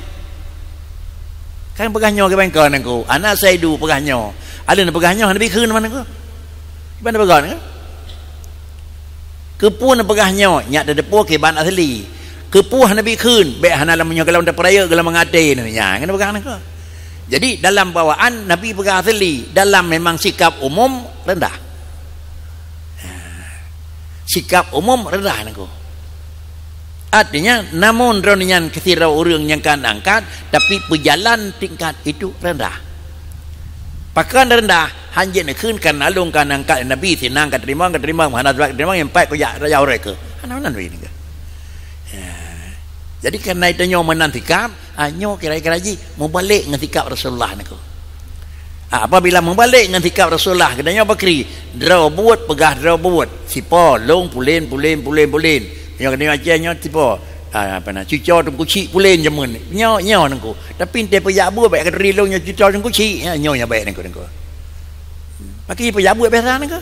Kan peugah nyoe keu bengkon Teungku. Ana Saidu peugah nyoe. Aleuh peugah nyoe, hana bikheun man Teungku. Kiban peugah Teungku. Keupeue neupeugah nyoe, nyak teudepo kiban asli. Keupeue hana bikheun, bèk hana lam nyoe golom teupeurayeuk golom meungaté nyoe. Nya, ngon peugah Teungku. Jadi, dalam bawaan Nabi peugah asli, dalam memang sikap umum rendah. Ha. Sikap umum rendah Teungku. Artinya, namun droeneuh nyan sidroe ureueng nyang ka angkat, tapi peujalan tingkat itu rendah. Pakon rendah, hanjeuet neukheun kareuna lôn ka angkat Nabi, sinan ka teurimong, ka teurimong, hana sabab ka teurimong, nyang pat kujak raja uroe keuh. Hana meunan weh Teungku. Ya. Jadi, kareuna itu nyoe meunan sikap, Ah, nyoe kira-kira jih mubalek ngon sikap Rasulullah Teungku. Ah, apabila mubalek ngon sikap Rasulullah, geutanyoe bakri, droe buet peugah droe buet, sipo, lôn pulen, pulen, pulen, pulen. Nyoe geutanyoe Aceh nyoe sipo. Ah, apa na, cuco Teungku Chik pulen jameun. Nyoe, nyoe Teungku. Tapi entée peujak buet bèk katuri lôn nyoe cuco Teungku Chik. Ya, nyoe nyang bèk Teungku, Teungku. Pakri peujak buet biasa Teungku.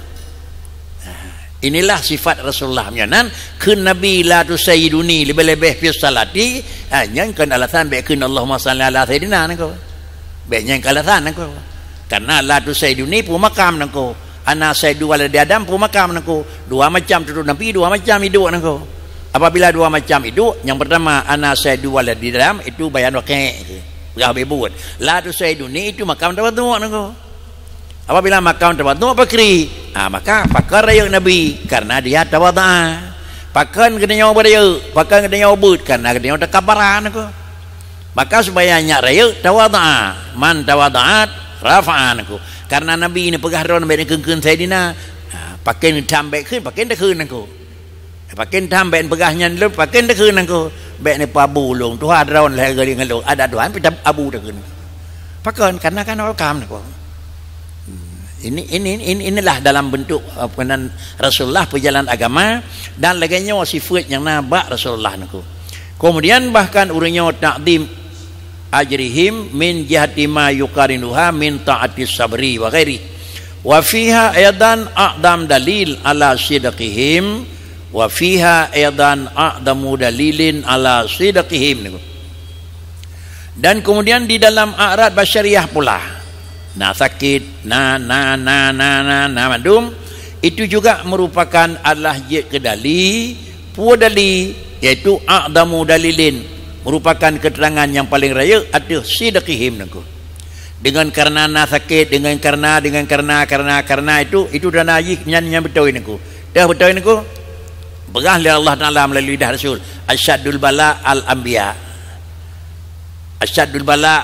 Nah, inilah sifat Rasulullah. Meunyoe nan kheun Nabi, "La tusayyiduni," leubeh-leubeh fi salati, ha, nyan kon alasan bèk kheun, "Allahumma salli ala sayyidina," Teungku. Bèk nyan kon alasan Teungku. Karena la tusayyiduni peue makam Teungku. Ana sayyidu waladi Adam peue makam Teungku. Dua macam tutoe Nabi, dua macam iduek Teungku. Apabila dua macam iduek, nyang pertama ana sayyidu waladi Adam itu bayan waqi'. Peugah beubuet. La tusayyiduni itu makam tawadhu Teungku. Apabila makam tawadhu pakri, ha, maka pakon rayeuk Nabi, karena dia tawadha. Pakon geutanyoe beurayeuk, pakon geutanyoe beuet, karena geutanyoe takabbaran Teungku. Maka supaya nyak rayeuk tawadha, man tawadha'at rafa'ahu Teungku. Karena Nabi neupeugah droe bèk neukheun-kheun saidina, ha, pakon tham bèk kheun, pakon takheun Teungku. Pakon tham bèk neupeugah nyan lôn, pakon takheun Teungku. Bèk neupeuabu lôn, tuha droe lhèe geuring lôn, ada Tuhan pih abu takheun. Pakon, karena kan welcome Teungku. Hmm, ini, ini, ini, inilah dalam bentuk, eh, peunan Rasulullah peujalan agama dan lagèe nyoe sifat nyang na bak Rasulullah Teungku. Kemudian bahkan ureueng nyoe takdim ajrihim min jihati ma yuqarinuha min ta'atis sabri wa ghairi. Wa fiha aidan a'dam dalil ala sidqihim, wa fiha aidan a'damu dalilin ala sidqihim. Dan kemudian di dalam a'rad basyariah pula, na sakit, na, na, na mandum, itu juga merupakan adalah jeuet keu dali, peue dali, yaitu a'damu dalilin, merupakan keterangan yang paling rayeuk ateueh sidqihim Teungku. Dengan karena na sakét, dengan karena, dengan karena, karena, karena itu, itu tanda jih nyan, nyan beutôi Teungku. Dah beutôi Teungku? Peugah lé Allah Taala melalui lidah Rasul, "Asyaddul bala al-anbiya." "Asyaddul bala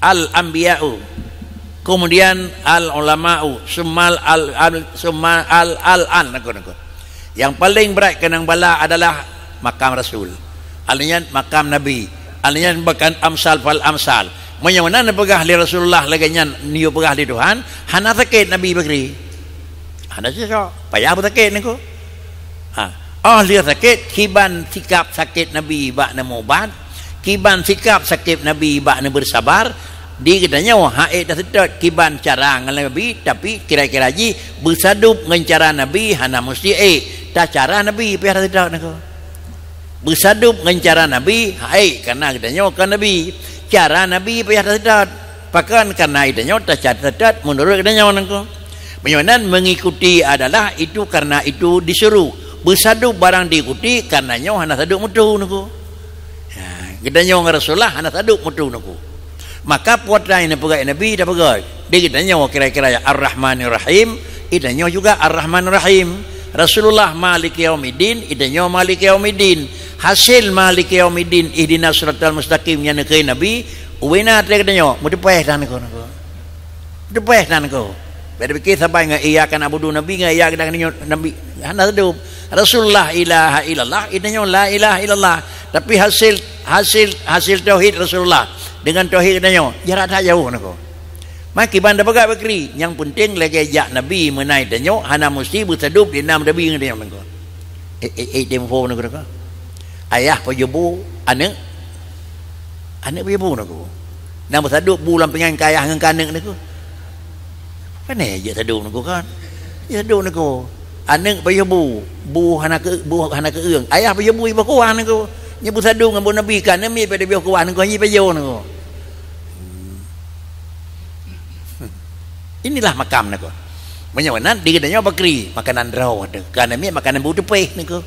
al-anbiya'u." Kemudian al-ulama'u, summal al, al, summa al, al, al, Teungku, Teungku. Nyang paleng brat keunong bala adalah makam Rasul. Alèh nyan makam Nabi. Alèh nyan bahkan amsal fal amsal. Meunyoe meunan neupeugah lé Rasulullah lagèe nyan, neuyue peugah lé Tuhan, hana sakét Nabi beugri. Hana cocok. Payah beusakét Teungku. Ha. Oh lheueh sakét, kiban sikap sakét Nabi bak neumubat, kiban sikap sakét Nabi bak neubeusabar, di geutanyoe han ék taseutôt kiban cara ngon Nabi, tapi kira-kira jih beusadub ngon cara Nabi hana musti ék. Tacara Nabi payah taseutôt Teungku. Beusadub ngon cara Nabi han ék, karena geutanyoe kon Nabi. Cara Nabi payah taseutôt. Pakon? Karena geutanyoe taseutôt meunurot geutanyoe Teungku. Meunyoe nan mengikuti adalah itu karena itu disuruh. Beusadub barang diikuti karena nyoe hana sadub mutu Teungku. Ha, geutanyoe ngon Rasulullah hana sadub mutu Teungku. Maka peue nyang neupeugah Nabi tapeugah. Di geutanyoe kira-kira ya Ar-Rahmanir Rahim, geutanyoe juga Ar-Rahmanir Rahim. Rasulullah Maliki Yaumiddin, geutanyoe Maliki Yaumiddin. Hasil Maliki Yaumiddin, Ihdinas Siratal Mustaqim nyang neukheun Nabi, ubena ateueh geutanyoe, meuteupeh tan Teungku. Teupeh nan Teungku. Beda pikir saban ngon iyyaka na'budu Nabi ngon iyyaka nasta'in Nabi. Hana sadub. Rasulullah ilaha illallah, geutanyoe la ilaha illallah. Tapi hasil, hasil, hasil tauhid Rasulullah dengan tauhid geutanyoe jarak that jauh Teungku. Maka kiban tapeugah beugri, nyang penting lagèe jak Nabi meunan geutanyoe hana musti beusadub di nam Nabi ngon geutanyoe Teungku. Eh, eh, eh, tempo Teungku, Teungku. Ayah pajoh bu aneuk. Aneuk pajoh bu Teungku. Nyang beusadub bu lam pingan keu ayah ngon keu aneuk Teungku. Pane jeuet sadub Teungku kan? Jeuet sadub Teungku. Aneuk pajoh bu, bu hana keu, bu hana keueung. Ayah pajoh bu iboh kuah Teungku. Nyoe beusadu ngon buet Nabi, ka namiet pada biôh kuah nangko nyi pajoh nangko. Inilah makam nangko. Meunyoe nan di geutanyoe bakri, makanan droe teuh. Ka namiet makanan bu teupeh nangko.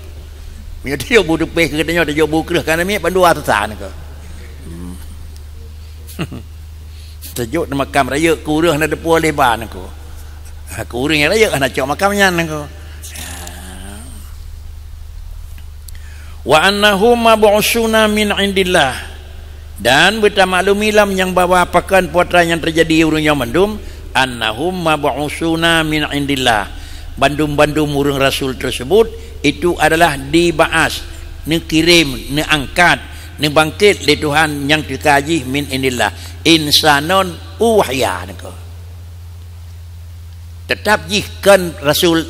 Meunyoe tajok bu teupeh keu geutanyoe tajok bu kreueh ka namiet bandua susah nangko. Hmm. Tajok di makam rayeuk kureueng na deupue lé ba nangko. Ha, kureueng nyang rayeuk hana cok makam nyan nangko. Wa annahum mab'usuna min indillah. Dan beutamaklumi lam nyang bahwa pakon peue nyang teujadi ureuëng nyoe mandum, annahum mab'usuna min indillah. Bandum-bandum ureuëng rasul tersebut itu adalah diba'as, neukirém, neuangkat, neubangkét lé Tuhan nyang teuka jih min indillah, insanon u wahya nangko. Teutap jih kon rasul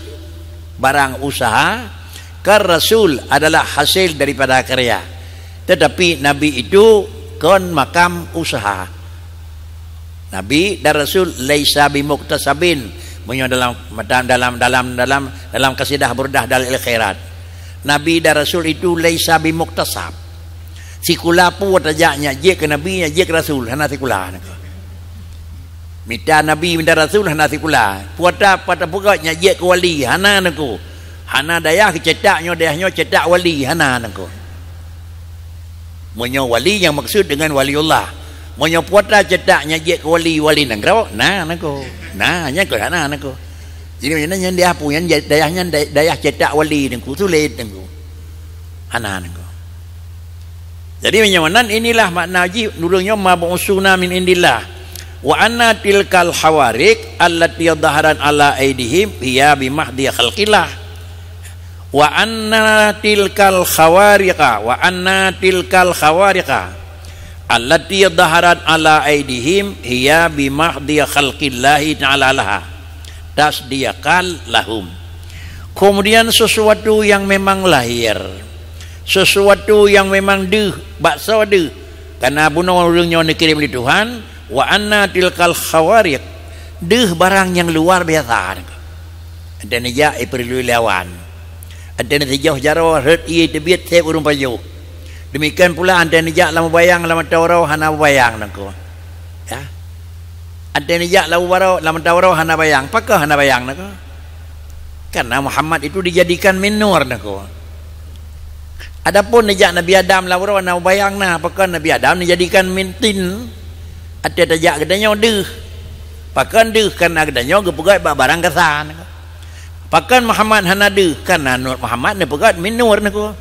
barang usaha, kon rasul adalah hasil daripada karya. Tetapi nabi itu kon makam usaha. Nabi dan rasul laisa bimuktasabin. Meunyoe dalam, dalam, dalam, dalam, dalam kasidah Burdah Dalail Khairat. Nabi dan rasul itu laisa bimuktasab. Sikula peue tajak nyak jeuet keu nabi, nyak jeuet keu rasul, hana sikula nangko. Mita nabi, mita rasul hana sikula. Peue ta, peue ta peugah nyak jeuet keu wali, hana nangko. Hana dayah geucetak nyoe, dayah nyoe cetak wali, hana nangko. Meunyoe wali nyang maksud dengan waliullah. Meunyoe peue ta cetak nyak jeuet keu wali, wali nanggroe, na nangko. Na, nyan keuh hana nangko. Jadi, nyan, nyan dayah peue, nyan dayah nyan day-, dayah cetak wali nangko, sulet nangko. Hana nangko. Jadi, meunyoe nan inilah makna jih, ureuëng nyoe mab'usuna min indillah. Wa anna tilkal khawariq allati dhaharat ala aidihim hiya bi mahdi khalqillah. Wa anna tilkal khawariqa, wa anna tilkal khawariqa allati dhaharat ala aidihim hiya bi mahdi khalqillahi ta'ala laha, tasdiqan lahum. Kemudian sesuatu yang memang lahir, sesuatu yang memang deuh, bak soe deuh, karena bunoe ureuëng nyoe neukirém lé Tuhan, wa anna tilkal khawariq, deuh barang nyang luar biasa. Ante neujak, eh, peureulee lawan. Ante neusijoh jaroe, rhot ié teubiet seb ureuëng pajoh. Demikian pula ante neujak lam bayang, lam ata uroe hana bayang nangko. Ya. Ante neujak lam uroe, lam ata uroe hana bayang. Pakon hana bayang nangko? Karena Muhammad itu dijadikan min nur nangko. Adapun neujak Nabi Adam lam uroe hana bayang na, pakon Nabi Adam dijadikan min tin. Ante tajak geutanyoe deuh. Pakon deuh? Karena geutanyoe geupeugét bak barang gasa nangko. Pakon Muhammad hana deuh? Karena Nur Muhammad neupeugét min nur nangko.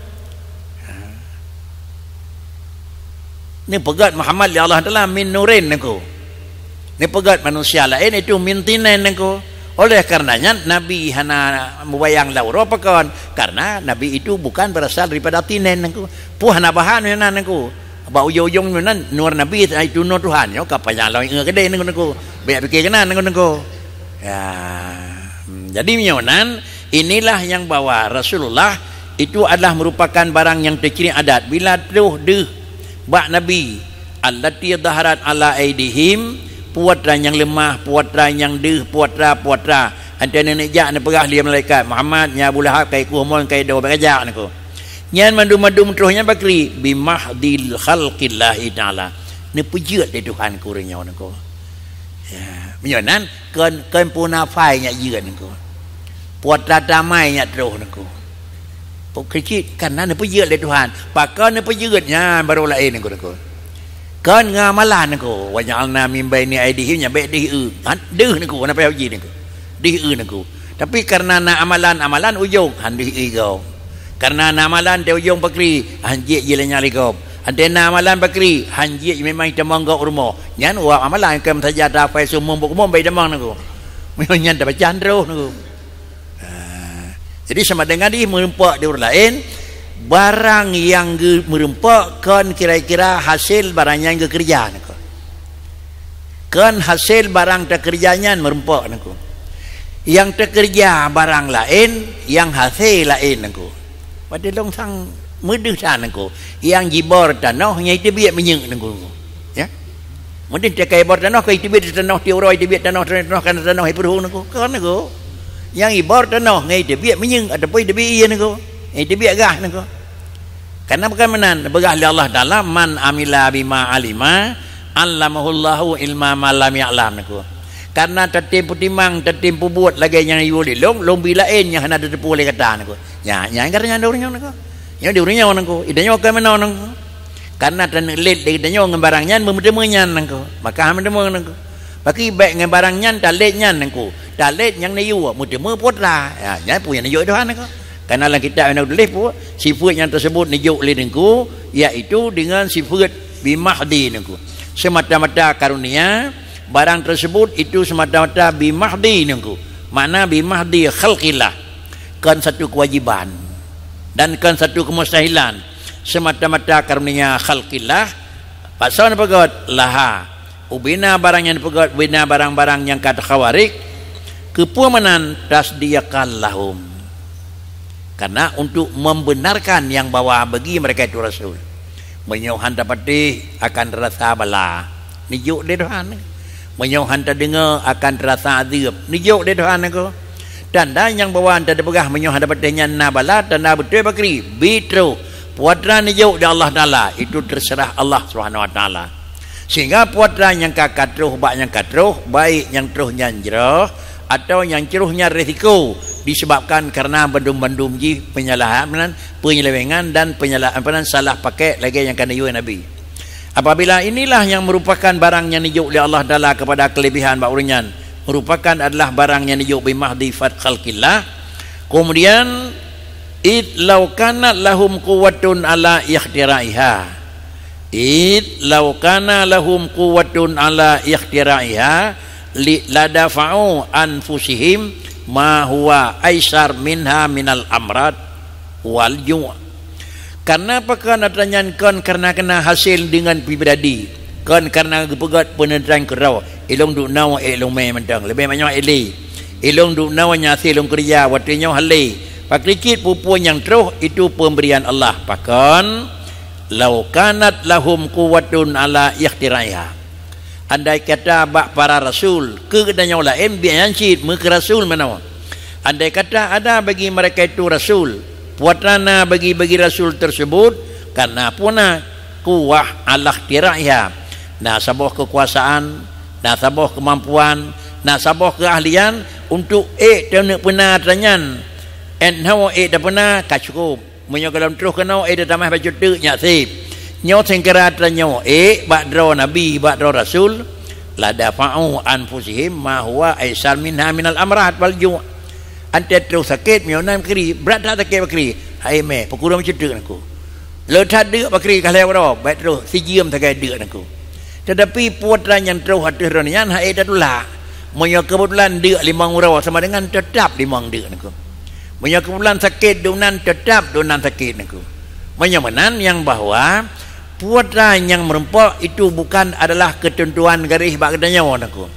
Neupeugét Muhammad lé Allah Taala min nurin nangko. Neupeugét manusia laén itu min tinin nangko. Oleh karenanya Nabi hana mubayang lam uroe pakon? Karena Nabi itu bukan berasal daripada tinin nangko. Peue hana bahan nyan nangko. Bak ujong-ujong nyoe nan, nur Nabi, itu nur Tuhan, nyoe ka panyang lôn ingat keudeh nangko-nangko. Banyak pikir keunan nangko-nangko. Ya. Hmm, jadi meunyoe nan, inilah yang bahwa Rasulullah itu adalah merupakan barang yang terciri adat. Bila troh deuh bak Nabi, allati dhaharat ala aidihim, puatra nyang leumah, puatra nyang deuh, puatra, puatra. Ante neujak neupeugah lé malaikat, "Muhammad, nyan Abu Lahab ka ikueh mon, ka ido, bèk kajak nangko." Nyan mandum-mandum troh nyan bakri, "Bi mahdil khalqillahi ta'ala." Neupeujeuet lé Tuhan keu ureuëng nyoe nangko. Ya, meunyoe nan kon, kon peue nafai nyak jeuet nangko. Puatra tamai nyak troh nangko. Peue keucit, karena neupeujeuet lé Tuhan. Pakon neupeujeuet nyan baru laén nangko, nangko. Kon ngon amalan nangko, "Wa ja'alna min baini aidihim," nyan bèk deuh-eu. Han deuh nangko, na payah uji nangko. Deuh-eu nangko. Tapi karena na amalan-amalan ujong, han deuh-eu gob. Karena na amalan di ujong bakri, han jeuet jilanya lé gob. Ante na amalan bakri, han jeuet memang itamong gob rumoh. Nyan wak amalan, kon saja tafai sumum bak umum bèk itamong nangko. Nyan tabaca han troh nangko. Ha, jadi sama dengan jih meureumpok di ureuëng laén, barang nyang geu-, meureumpok kon kira-kira hasil barang nyang geukeureuja nangko. Kon hasil barang teukeureuja nyan meureumpok nangko. Nyang teukeureuja barang laén, nyang hasé laén nangko. Watèe lôn sang meudeuh that nangko. Nyang jibor tanoh, nyang jiteubiet minyeuk nangko. Ya. Mungken teuka jibor tanoh, ka jiteubiet tanoh tiep uroe, jiteubiet tanoh, tanoh, tanoh, kana tanoh jipeuruhu nangko. Kon nangko. Nyang jibor tanoh ngon jiteubiet minyeuk ataupun jiteubiet ié nangko. Nyang jiteubiet gah nangko. Karena bukan meunan, peugah lé Allah Taala, "Man amila bima alima, allamahullahu ilma ma lam ya'lam," niko. Karena tatem peutimang, tatem peubuet lagée nyang yue lé lôn, lôn bi laén nyang hana tateupeue lé gata niko. Nya, nya gara nyan ureuëng nyoe niko. Nyoe di ureuëng nyoe niko, idanyoe ka meunoe niko. Karena taneuk lét lé geutanyoe ngon barang nyan, beumeuteumé nyan niko. Maka hana meuteumé niko. Baki bék ngon barang nyan talét nyan niko. Talét nyang neuyue, meuteumé putra. Ya, nyan peue nyang neujok Tuhan niko. Karena lam kitab nyang tuléh peue, sifeuet nyang teusebut neujok lé niko, yaitu dengan sifeuet bimahdi niko. Semata-mata karunia, barang tersebut itu semata-mata bimahdi niko. Makna bimahdi khalqillah. Kon satu kewajiban dan kon satu kemustahilan, semata-mata karunia khalqillah. Paksa neupeugét laha, ubena barang nyang neupeugét, ubena barang-barang nyang ka takhawarik, keupeue meunan tasdiqan lahum. Karena untuk membenarkan nyang bahwa bagi mereka itu rasul. Meunyoe han tapatéh akan rasa bala, neujok lé Tuhan. Meunyoe han tadeungoe akan rasa azeub, neujok lé Tuhan niko. Tanda nyang bahwa han tapeugah meunyoe han tapatéh nyan na bala, tanda beutôi pakri, bi troh. Putra neujok di Allah Taala, itu terserah Allah Subhanahu Wa Taala. Sehingga putra nyang ka, ka troh bak nyang ka troh, baik nyang troh nyan jroh, atau nyang troh nyan risiko disebabkan karena bandum-bandum jih penyalahan, penyelewengan dan penyala-, apa nan, salah pakai lagée nyang ka neuyue Nabi. Apabila inilah yang merupakan barang yang dijok oleh Allah Taala kepada kelebihan bak ureuëng nyan, merupakan adalah barang yang dijok bimahdi fat khalqillah, kemudian, id laukanat lahum quwwatun ala ikhtira'iha. Id laukana lahum quwwatun ala ikhtira'iha li ladafa'u anfusihim ma huwa aisar minha minal amrad wal ju'. Karena pakon atra nyan kon karena kena hasil dengan pribadi, kon karena geupeugét peuneutrang keudroe, ilong duek noe ék lôn mé mantong, leubeh banyak ék lé. Ilong duek noe nyang hase lôn keureuja watée nyoe halé. Pakri cit peue-peue nyang troh itu pemberian Allah. Pakon? Lau kanat lahum quwwatun ala ikhtira'iha. Andai kata bak para rasul, keu geutanyoe laén biaya cit meukeurasul meunoe. Andai kata ada bagi mereka itu rasul, puatrana bagi-bagi rasul tersebut, karena puna kuwah ala ikhtira'iha. Na saboh kekuasaan, na saboh kemampuan, na saboh keahlian untuk ék taneuk peuna atra nyan. Ék nyoe ék tapeuna ka cukup. Meunyoe gohlom troh keunoe, éh, tatamah bacut teuk nyak sép. Nyoe seukeura tanyoe ék bak droe nabi, bak droe rasul, ladafa'u anfusihim ma huwa aisar minha minal amrad wal ju'. Antée troh sakét meunyoe nan kri, brat that sakét bakri. Hai mé, peukureueng bacut teuk nangku. Le that deuk bakri ka lhée uroe, bék troh sijeuem sagai deuk nangku. Teutapi putra nyang troh ateueh droe nyan hai tatulak. Meunyoe keubeutulan deuk limong uroe sama dengan teutap limong deuk nangku. Meunyoe keubeutulan sakét duek nan, teutap duek nan sakét nangku. Meunyoe meunan nyang bahwa putra nyang meurumpok itu bukan adalah keuteuntuan garéh bak geutanyoe nangku.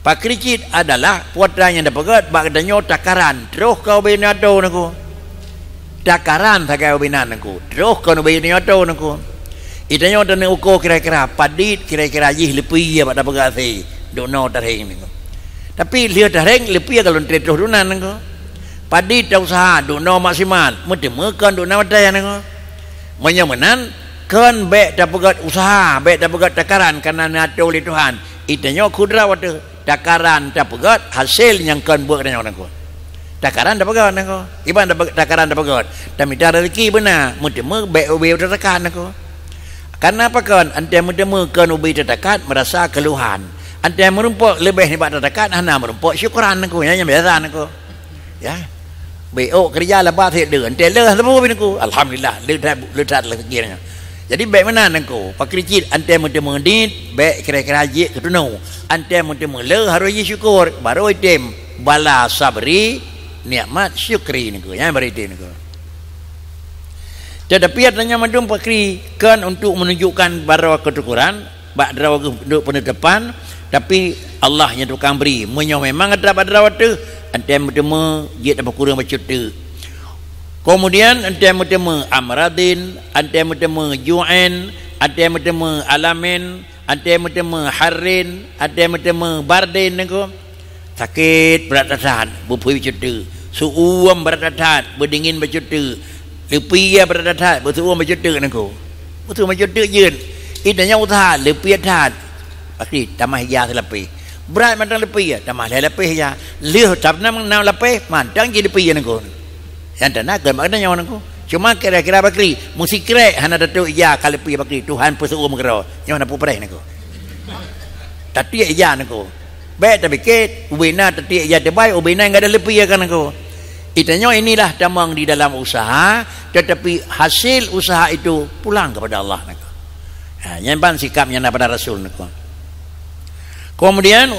Pakri cit adalah putra nyang tapeugét bak geutanyoe takaran troh ka ubé nyoe atô nangku. Takaran sagai ubé nan nangku, troh kon ubé nyoe atô nangku. Itanyoe taneuk uko kira-kira padit kira-kira jih leupie bak tapeugah asai, duek noe tarheng nangku. Tapi lheueh tarheng leupie ka lôn trép troh duek nan nangku. Padit ta usaha duek noe maksimal, meuteumé kon duek nan watée nangku. Meunyoe meunan, kon bék tapeugét usaha, bék tapeugét takaran kareuna neuatô lé Tuhan. Itanyoe kudrat watée. Takaran tapeugét hasé nyang kon buet geutanyoe nangku. Takaran tapeugét nangku. Iban tape-, takaran tapeugét. Tamita rezeki beuna, meuteumé bék ubé tatakat nangku. Karena pakon, antée meuteumé kon ubé tatakat meurasa keuluhan. Antée meurumpok leubeh nibak tatakat hana meurumpok syukuran nangku. Nyan nyang biasa nangku. Ya. Bék ôk keureuja laba sét deuh, antée lheueh teupeu nangku. Alhamdulillah, le that, le that lagée nyan. Jadi bék meunan nangku, pakri cit antée meuteumé dit, bék kira-kira jeuet keu tunoe. Antée meuteumé le harôh jisyukur, barô item bala sabri, nikmat syukri nangku. Nyan barô item nangku. Tetapi atra nyan mandum pakri kon untuk menunjukkan barô keusyukuran, bak droe geuh duek peuneutepan, tapi Allah nyang tukang bri. Meunyoe memang atra bak droe teuh, antée meuteumé jeuet tapeukureueng bacut teuk. Kemudian antée meuteumé amradin, antée meuteumé ju'in, antée meuteumé alamin, antée meuteumé harrin, antée meuteumé bardin nangku. Sakét brat that-that, beupui bacut teuk. Seu-uem brat that-that, beudingin bacut teuk. Leupie ija brat that, beuseu'uem bacut teuk nangku. Beuseu'uem bacut teuk jeuet. Ih, tanyoe useuha leupie that. Pasti tamah ija seulapéh. Brat mantong leupie ija, tamah lhèe lapéh ija. Lheueh tam nam, nam lapéh, mantong jih leupie ija nangku. Nyang teunak keu mak geutanyoe nangku. Cuma kira-kira bakri, meusikrek hana tateuk ija ka leupie bakri, Tuhan peuseu'uem keudroe. Nyoe na peue preh nangku. Tatiek ija nangku. Bèk tapike, ubena tatiek ija teubai, ubena gadôh leupie ija nangku. Ih, tanyoe inilah tamong di dalam usaha, tetapi hasil usaha itu pulang kepada Allah nangku. Ha, nyan ban sikap nyang na pada Rasul nangku. Kemudian,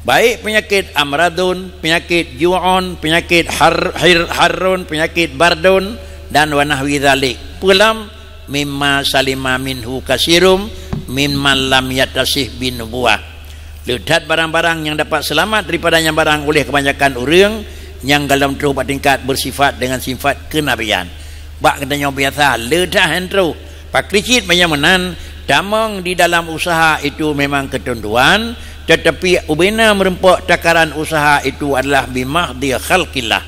baik penyakit amradun, penyakit ju'un, penyakit har-, hir-, harrun, penyakit bardun, dan wa nahwi dzalik. Peue lom mimma salima minhu kasirum mimman lam yattasif bin nubuwah. Le that barang-barang nyang dapat seulamat daripada nyan barang oleh kebanyakan ureuëng nyang golom troh bak tingkat beusifat dengan sifat keunabian. Bak geutanyoe biasa le that han troh. Pakri cit meunyoe meunan, tamong di dalam usaha itu memang keuteuntuan, tetapi ubena meureumpok takaran usaha itu adalah bimahdhi khalqillah.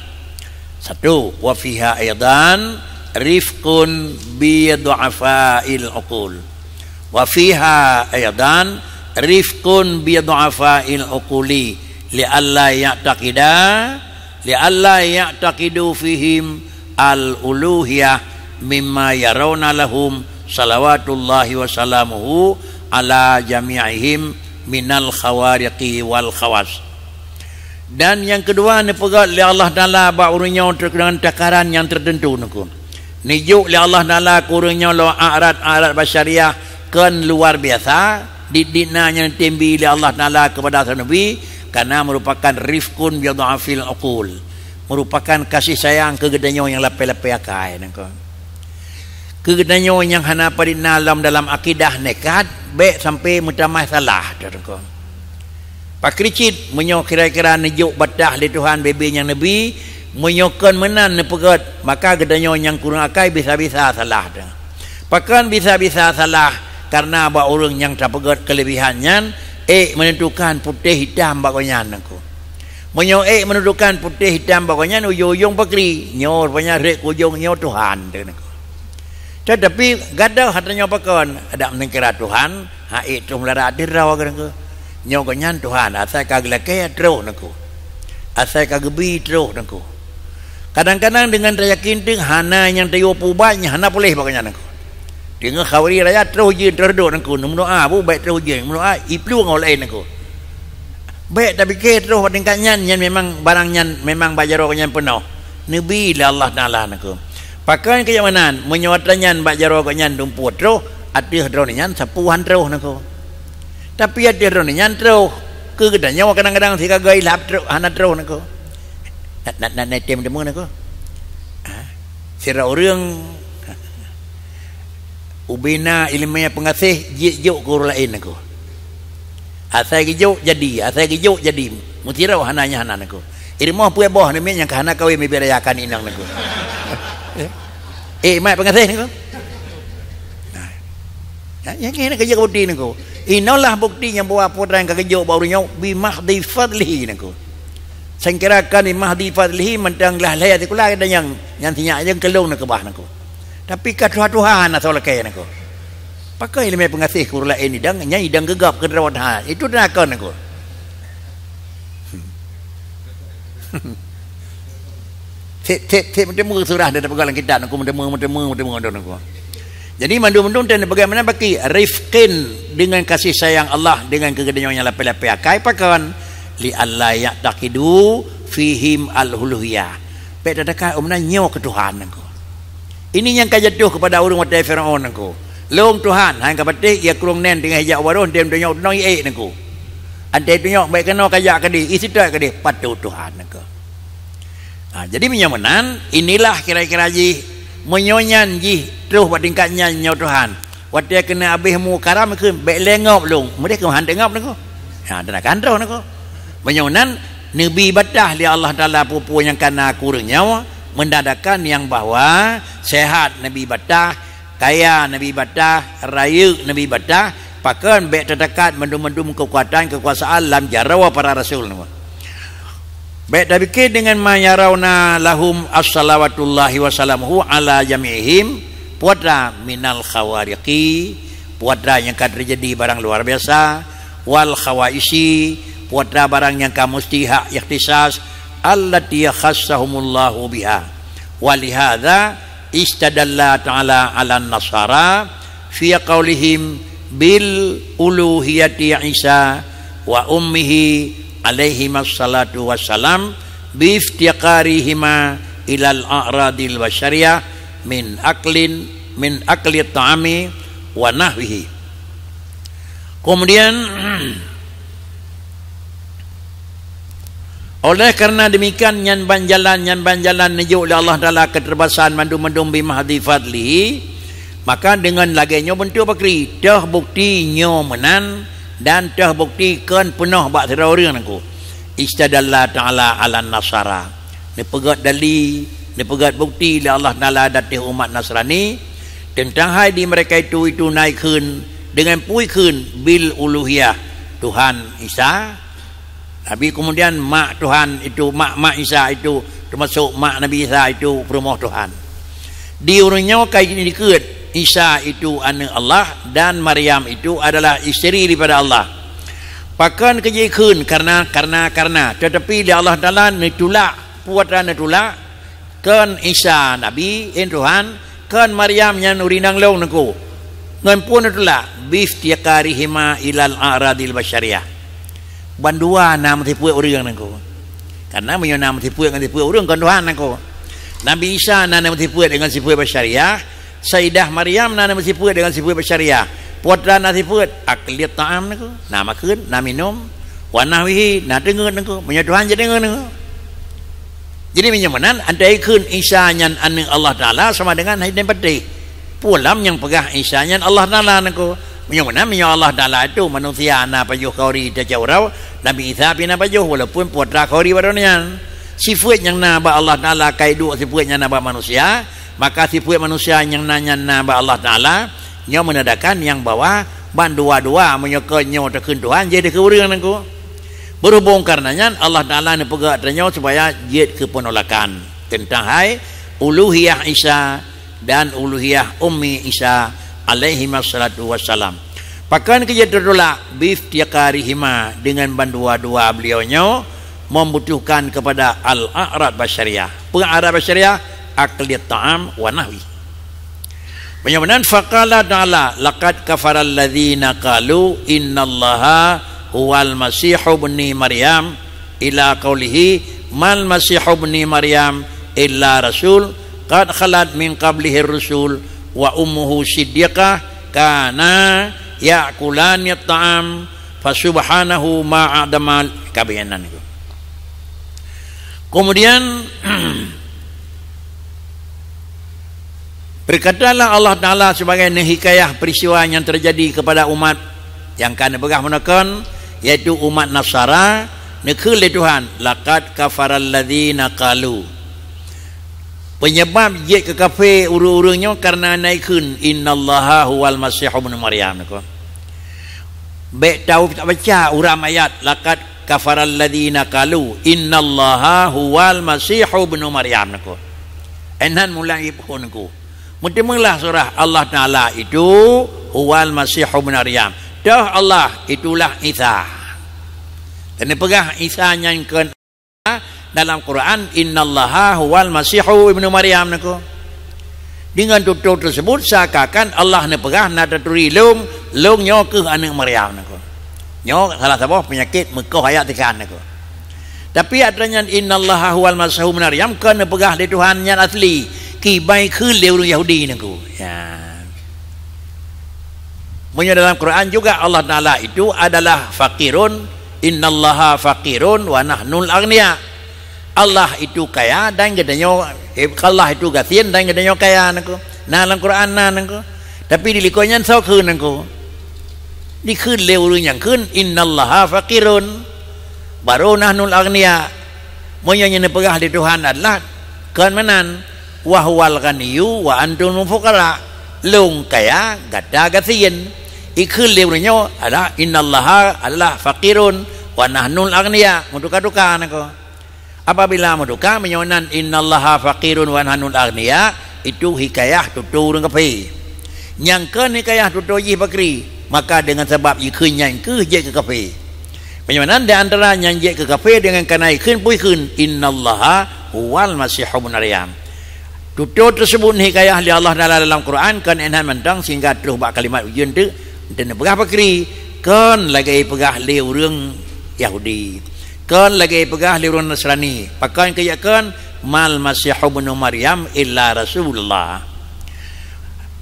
Satu, wa fiha aidan rifqun bi du'afail uqul. Wa fiha aidan rifqun bi du'afail uquli, li alla ya'taqida, li alla ya'taqidu fihim al-uluhiyah mimma yarawna lahum salawatullahi wa salamuhu ala jami'ihim minal khawariqi wal khawas. Dan nyang keudua, neupeugét lé Allah Taala bak ureuëng nyoe teukeunang takaran nyang teuteuntu nangku. Neujok lé Allah Taala keu ureuëng nyoe lom a'rad-a'rad basyariah kon luar biasa, dit-dit na nyang neutem bi lé Allah Taala keupada saneubie, karena meurupakan rifqun bi dhafil uqul, meurupakan kasih sayang keu geutanyoe nyang lapée-lapée akai nangku. Keu geutanyoe nyang hana padit na lom dalam akidah nekat, bék sampoe meutamah salah, nangku. Pakri cit, meunyoe kira-kira neujok bataih lé Tuhan bebe nyang neubi, meunyoe kon meunan neupeugét, maka geutanyoe nyang kureueng akai bisa-bisa salah teuh. Pakon bisa-bisa salah, kareuna bak ureuëng nyang tapeugét keuleubihan nyan, ék meunentukan putéh hitam bak gobnyan nangku. Meunyoe ék meunentukan putéh hitam bak gobnyan, ujong-ujong pakri, nyoe rupanya rhek keu ujong nyoe Tuhan teuh nangku. Teutapi gadôh ata nyoe pakon, adak meuningkira Tuhan, ha ék troh meulara ateueh droe nangku. Nyoe gobnyan Tuhan, asai ka geulakée troh nangku. Asai ka geubi troh nangku. Kadang-kadang deungon tayakin teuh hana nyang tayue peuubat nyang hana puléh bak gobnyan nangku. Deungon khawari raya troh jeuet troh dok nangku. Neumeudoá bu bék troh jeuet, neumeudoá iplueng óh laén nangku. Bék tapike troh bak tingkat nyan, nyan memang barang nyan memang bak jaroe gobnyan peunoh. Neubi lé Allah Taala nangku. Pakon keu nyang meunan, meunyoe atra nyan bak jaroe gobnyan dumpeue troh, ateueh droeneuh nyan sapeue han troh nangku. Tapi ateueh droeneuh nyan troh, keu geutanyoe kadang-kadang sigaga ilap troh, hana troh nangku. Na, na, na, na tem deungoe nangku. Ha? Sidroe ureuëng ubena ileumèe peungaséh jeuet jok keu ureuëng laén nangku. Asai geujok jadi, asai geujok jadi. Meusidroe hana nyang hana nangku. Ireumah peuet boh namiet nyang ka hana kawé mibi raya ka inong nangku. Eh, mat peungaséh nangku. Nah. Ya, nyang keuh nyan ka jeuet bukeuti nangku. Inolah bukeuti nyang bahwa peue nyang ka geujok bak ureuëng nyoe bi mahdhi fadlihi nangku. Sangkira kan bi mahdhi fadlihi mantong glah lhèe sikula kita nyang, nyang sinyak nyang keulong na keubah nangku. Tapi ka tuha-tuha na soe lakée nangku. Pakon ileumèe peungaséh keu ureuëng laén idang, nyan idang geugab keu droe that. Itu teunakan nangku. Sép, sép, sép meuteumé surah dan peugah lam kitab nangku meuteumé, meuteumé, meuteumé nangku. Jadi mandum-mandum teuh bagaimana baki rifqin dengan kasih sayang Allah dengan keu geutanyoe nyang lapée-lapée akai pakon li alla ya'taqidu fihim al-uluhiyah. Bék tatakat umna nyoe keu Tuhan nangku. Ini nyang ka jatuh keupada ureuëng watée Firaun nangku. Lôn Tuhan, han ka patéh ia krueng nén teungoh ijak waroh, tem tunyok tunong iék nangku. Antée tunyok bék keunoe kajak keudeh, isitot keudeh, patot Tuhan nangku. Ha, jadi meunyoe meunan, inilah kira-kira jih, meunyoe nyan jih troh bak tingkat nyan nyoe Tuhan. Watée keuneuk abéh mu karam kheun, bék lé ngop lôn, meudeh keu han teungop nangku. Ha, dan akan troh nangku. Meunyoe meunan, neubi bataih lé Allah Taala peue-peue nyang kana keu ureuëng nyoe, meundadakan nyang bahwa sehat neubi bataih, kaya neubi bataih, rayeuk neubi bataih, pakon bék tatakat mandum-mandum keukuatan keukuasaan lam jaroe para rasul nangku. Bék tapike deungon ma yarawna lahum assalawatullahi wasalamuhu ala jami'ihim, puatra minal khawariqi, puatra nyang ka teujadi barang luar biasa, wal khawaisi, puatra barang nyang ka musti hak ikhtisas, allati khassahumullahu biha. Walihadza istadalla ta'ala 'alan nasara fi qaulihim bil uluhiyati Isa wa ummihi alaihimas salatu wassalam bi iftiqarihima ilal a'radil basyariyah min aklin, min akli ta'ami wa nahwihi. Kemudian, oleh karena demikian, nyan ban jalan, nyan ban jalan neujok lé Allah Taala keuterbasaan mandum-mandum bi mahdi fadlihi, maka deungon lagée nyoe beuntuk bakri, teuh bukti nyoe meunan dan teuh bukti kon peunoh bak sidroe ureuëng nangku. Istadalla ta'ala 'alan nasara. Neupeugét dali, neupeugét bukti lé Allah Taala di ateueh umat Nasrani, teuntang hai di mereka itu, itu na ikheun, deungon peue ikheun, bil uluhiyah, Tuhan Isa. Nabi kemudian mak Tuhan itu, mak-mak Isa itu, termasuk mak Nabi Isa itu peurumoh Tuhan. Di ureuëng nyoe ka jidikeue Isa itu aneuëk Allah dan Maryam itu adalah isteri daripada Allah. Pakon keu jikheun karena, karena, karena, tetapi lé Allah Taala neutulak, peue atra neutulak, kon Isa Nabi, in Tuhan, kon Maryam nyan ureuëng inong lôn nangku. Ngon peue neutulak, bi iftiqarihima ilal a'radil basyariyah. Bandua na meusifeuet ureuëng nangku. Karena meunyoe na meusifeuet ngon sifeuet ureuëng kon Tuhan nangku. Nabi Isa na, na meusifeuet deungon sifeuet basyariah, Saidah Maryam na, na meusifeuet deungon sifeuet basyariah. Peue atra na sifeuet, akli ta'am nangku, na makheun, na minum, wa nahwihi, na teungeut nangku. Meunyoe Tuhan jadi teungeut nangku. Jadi meunyoe meunan, andai kheun Isa nyan aneuëk Allah Taala sama dengan hai dan patéh. Pulam nyang peugah Isa nyan Allah Taala nangku. Meunyoe meunan, meunyoe Allah Taala itu manusia na pajoh khauri teucak uroe, Nabi Isa pih na pajoh walaupun peue atra khauri baroe nyan. Sifeuet nyang na bak Allah Taala ka iduek sifeuet nyang na bak manusia, maka sifeuet manusia nyang na nyan na bak Allah Taala, nyoe meunandakan nyang bahwa bandua-dua meunyoe kon nyoe takheun Tuhan jeuet takheun ureuëng nangku. Berhubung karena nyan Allah Taala neupeugah tanyoe supaya jeuet keu peunolakan teuntang hai uluhiyah Isa dan uluhiyah ummi Isa alaihi wassalatu wassalam. Pakon keu jeuet teutulak, bi iftiqarihima, deungon bandua-dua beliau nyoe membutuhkan kepada al-a'rad basyariah. Peue a'rad basyariah? Akli ta'am wa nahwi. Meunyoe meunan, faqala ta'ala, "Laqad kafaral ladzina qalu innallaha huwal masihu ibni Maryam," ila qaulihi, "Mal masihu ibni Maryam illa rasul qad khalat min qablihir rusul wa ummuhu siddiqah kana ya'kulani ta'am, fasubhanahu ma a'damal kabiyanan." Kemudian, berkatalah Allah Taala sebagai neuhikayah peristiwa nyang terjadi kepada umat nyang ka neupeugah meunan kon, yaitu umat Nasara, neukheun lé Tuhan, "Laqad kafaral ladzina qalu." Peunyeubab jeuet keu kafé ureuëng-ureuëng nyoe kareuna na ikheun, "Innallaha huwal Masih ibnu Maryam," nangku. Bék tahu tabaca uram ayat, "Laqad kafaral ladzina qalu innallaha huwal Masih ibnu Maryam," nangku. Enhan mulang iphon nangku. Meuteumeulah surah Allah Taala itu huwal Masih ibnu Maryam. Toh Allah itulah Isa. Dan peugah Isa nyan kon dalam Quran, "Innallaha huwal Masihu ibnu Maryam," nangku. Dengan tutoe tersebut, seakan-akan Allah neupeugah na taturi lôn, lôn nyoe kheueh aneuëk Maryam, nangku. Nyoe salah saboh peunyakét meukoh ayat tikan, nangku. Tapi atra nyan, "Innallaha huwal Masihu ibnu Maryam," kon neupeugah lé Tuhan nyan asli, kiban kheun lé ureuëng Yahudi, nangku. Ya. Meunyoe dalam Quran juga Allah Taala itu adalah faqirun, "Innallaha faqirun wa nahnul aghnia." Allah itu kaya dan geutanyoe, eh, Allah itu gasien dan geutanyoe kaya, nangku. Na lam Quran na, nangku. Tapi di likot nyan soe kheun, nangku. Dikheun lé ureuëng nyang kheun, "Innallaha faqirun." Baru nahnul aghnia. Meunyoe nyang neupeugah lé Tuhan adalah kon meunan, "Wa huwal ghaniyyu wa antumul fuqara." Lôn kaya, gata gasien. Ikheun lé ureuëng nyoe adalah, "Innallaha adalah faqirun wa nahnul aghnia." Meutuka-tuka, nangku. Apabila meutuka, meunyoe nan, "Innallaha faqirun wa nahnul aghnia," itu hikayah tutoe ureuëng kafé. Nyang kon hikayah tutoe jih pakri, maka deungon sabab jikheun nyan kheueh jeuet keu kafé. Meunyoe nan di antara nyang jeuet keu kafé deungon kana jikheun peue jikheun, "Innallaha huwal Masih ibnu Maryam." Tutoe teuseubut hikayah lé Allah Taala dalam Quran kon inan mantong sehingga troh bak kalimat ujeuen teuk, dan neupeugah pakri, kon lagée peugah lé ureuëng Yahudi. Kon lagée peugah lé ureuëng Nasrani. Pakon keu jak kon, "Mal Masih ibnu Maryam illa Rasulullah."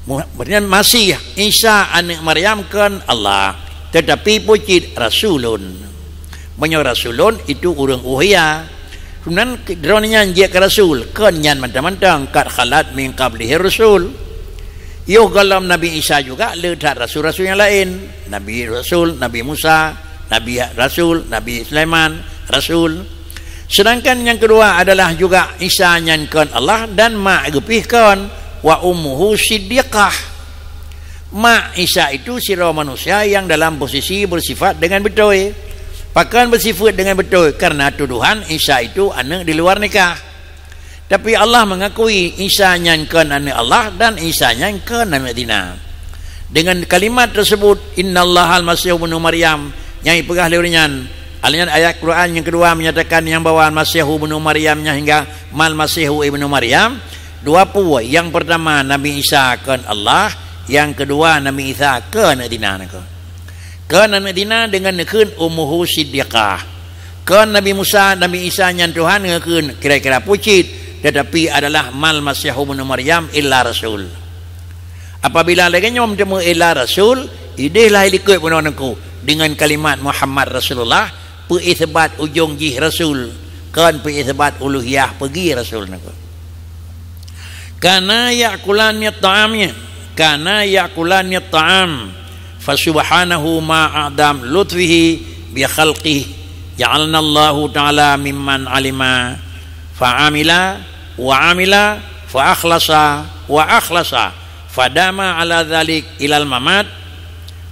Mu-, maksudnya Masih, Isa aneuëk Maryam kon Allah, tetapi peue cit rasulun. Meunyoe rasulun itu ureuëng uhia. Sunan droeneuh nyan jeuet keu rasul, kon nyan mantong-mantong, "Qad khalat min qablihi rusul." Yoh gohlom Nabi Isa juga le that rasul-rasul nyang laén. Nabi rasul, Nabi Musa, Nabi rasul, Nabi Sulaiman, rasul. Sedangkan nyang keudua adalah juga Isa nyan kon Allah dan mak geuh pih kon, "Wa ummuhu siddiqah." Mak Isa itu sidroe manusia nyang dalam posisi beusifat deungon beutôi. Pakon beusifat deungon beutôi? Karena tuduhan Isa itu aneuëk di luar nikah. Tapi Allah mengakui Isa nyan kon aneuëk Allah dan Isa nyan kon aneuëk zina. Deungon kalimat teuseubut, "Innallahal Masih ibnu Maryam," nyang jipeugah lé ureuëng nyan, alheuh nyan ayat Quran nyang keudua menyatakan nyang bahwa Al-Masih ibnu Maryam nyan hingga "Mal Masihu ibnu Maryam," dua peue. Nyang peurtama, Nabi Isa kon Allah, nyang keudua, Nabi Isa kon aneuëk zina nangko. Kon aneuëk zina deungon neukheun, "Ummuhu siddiqah." Kon Nabi Musa, Nabi Isa nyan Tuhan, neukheun kira-kira peue cit, tetapi adalah, "Mal Masihu ibnu Maryam illa rasul." Apabila lagée nyoe meuteumé illa rasul, ideh lah ilikot bunoe nangko deungon kalimat Muhammad Rasulullah, peuisebat ujong jih rasul, kon peuisebat uluhiyah peugah rasul nangko. Kana ya'kulani ta'am, ya. Kana ya'kulani ta'am. Fa subhanahu ma a'dam lutfihi bi khalqihi. Ja'alna Allahu ta'ala mimman alima fa amila wa amila fa akhlasa wa akhlasa. Fadama ala dzalik ilal mamat,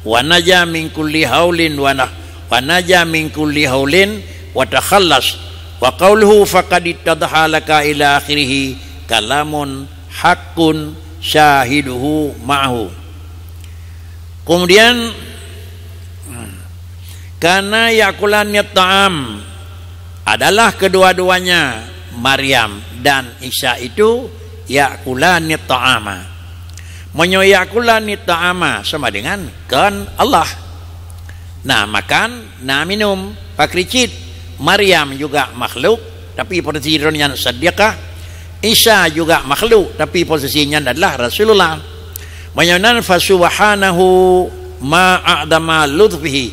wa naja min kulli haulin wa nah-, wa naja min kulli haulin wa takhallas. Wa qauluhu faqad ittadhaha laka ila akhirih kalamun haqqun syahiduhu ma'ahu. Kemudian, karena ya'kulani ta'am adalah kedua-duanya, Maryam dan Isa itu, ya'kulani ta'ama. Meunyoe ya'kulani ta'ama sama dengan kon Allah. Na makan, na minum, pakri cit. Maryam juga makhluk, tapi posisi droeneuh nyan siddiqah. Isa juga makhluk, tapi posisi nyan adalah Rasulullah. Meunyoe nan, fa subhanahu ma a'dama lutfihi.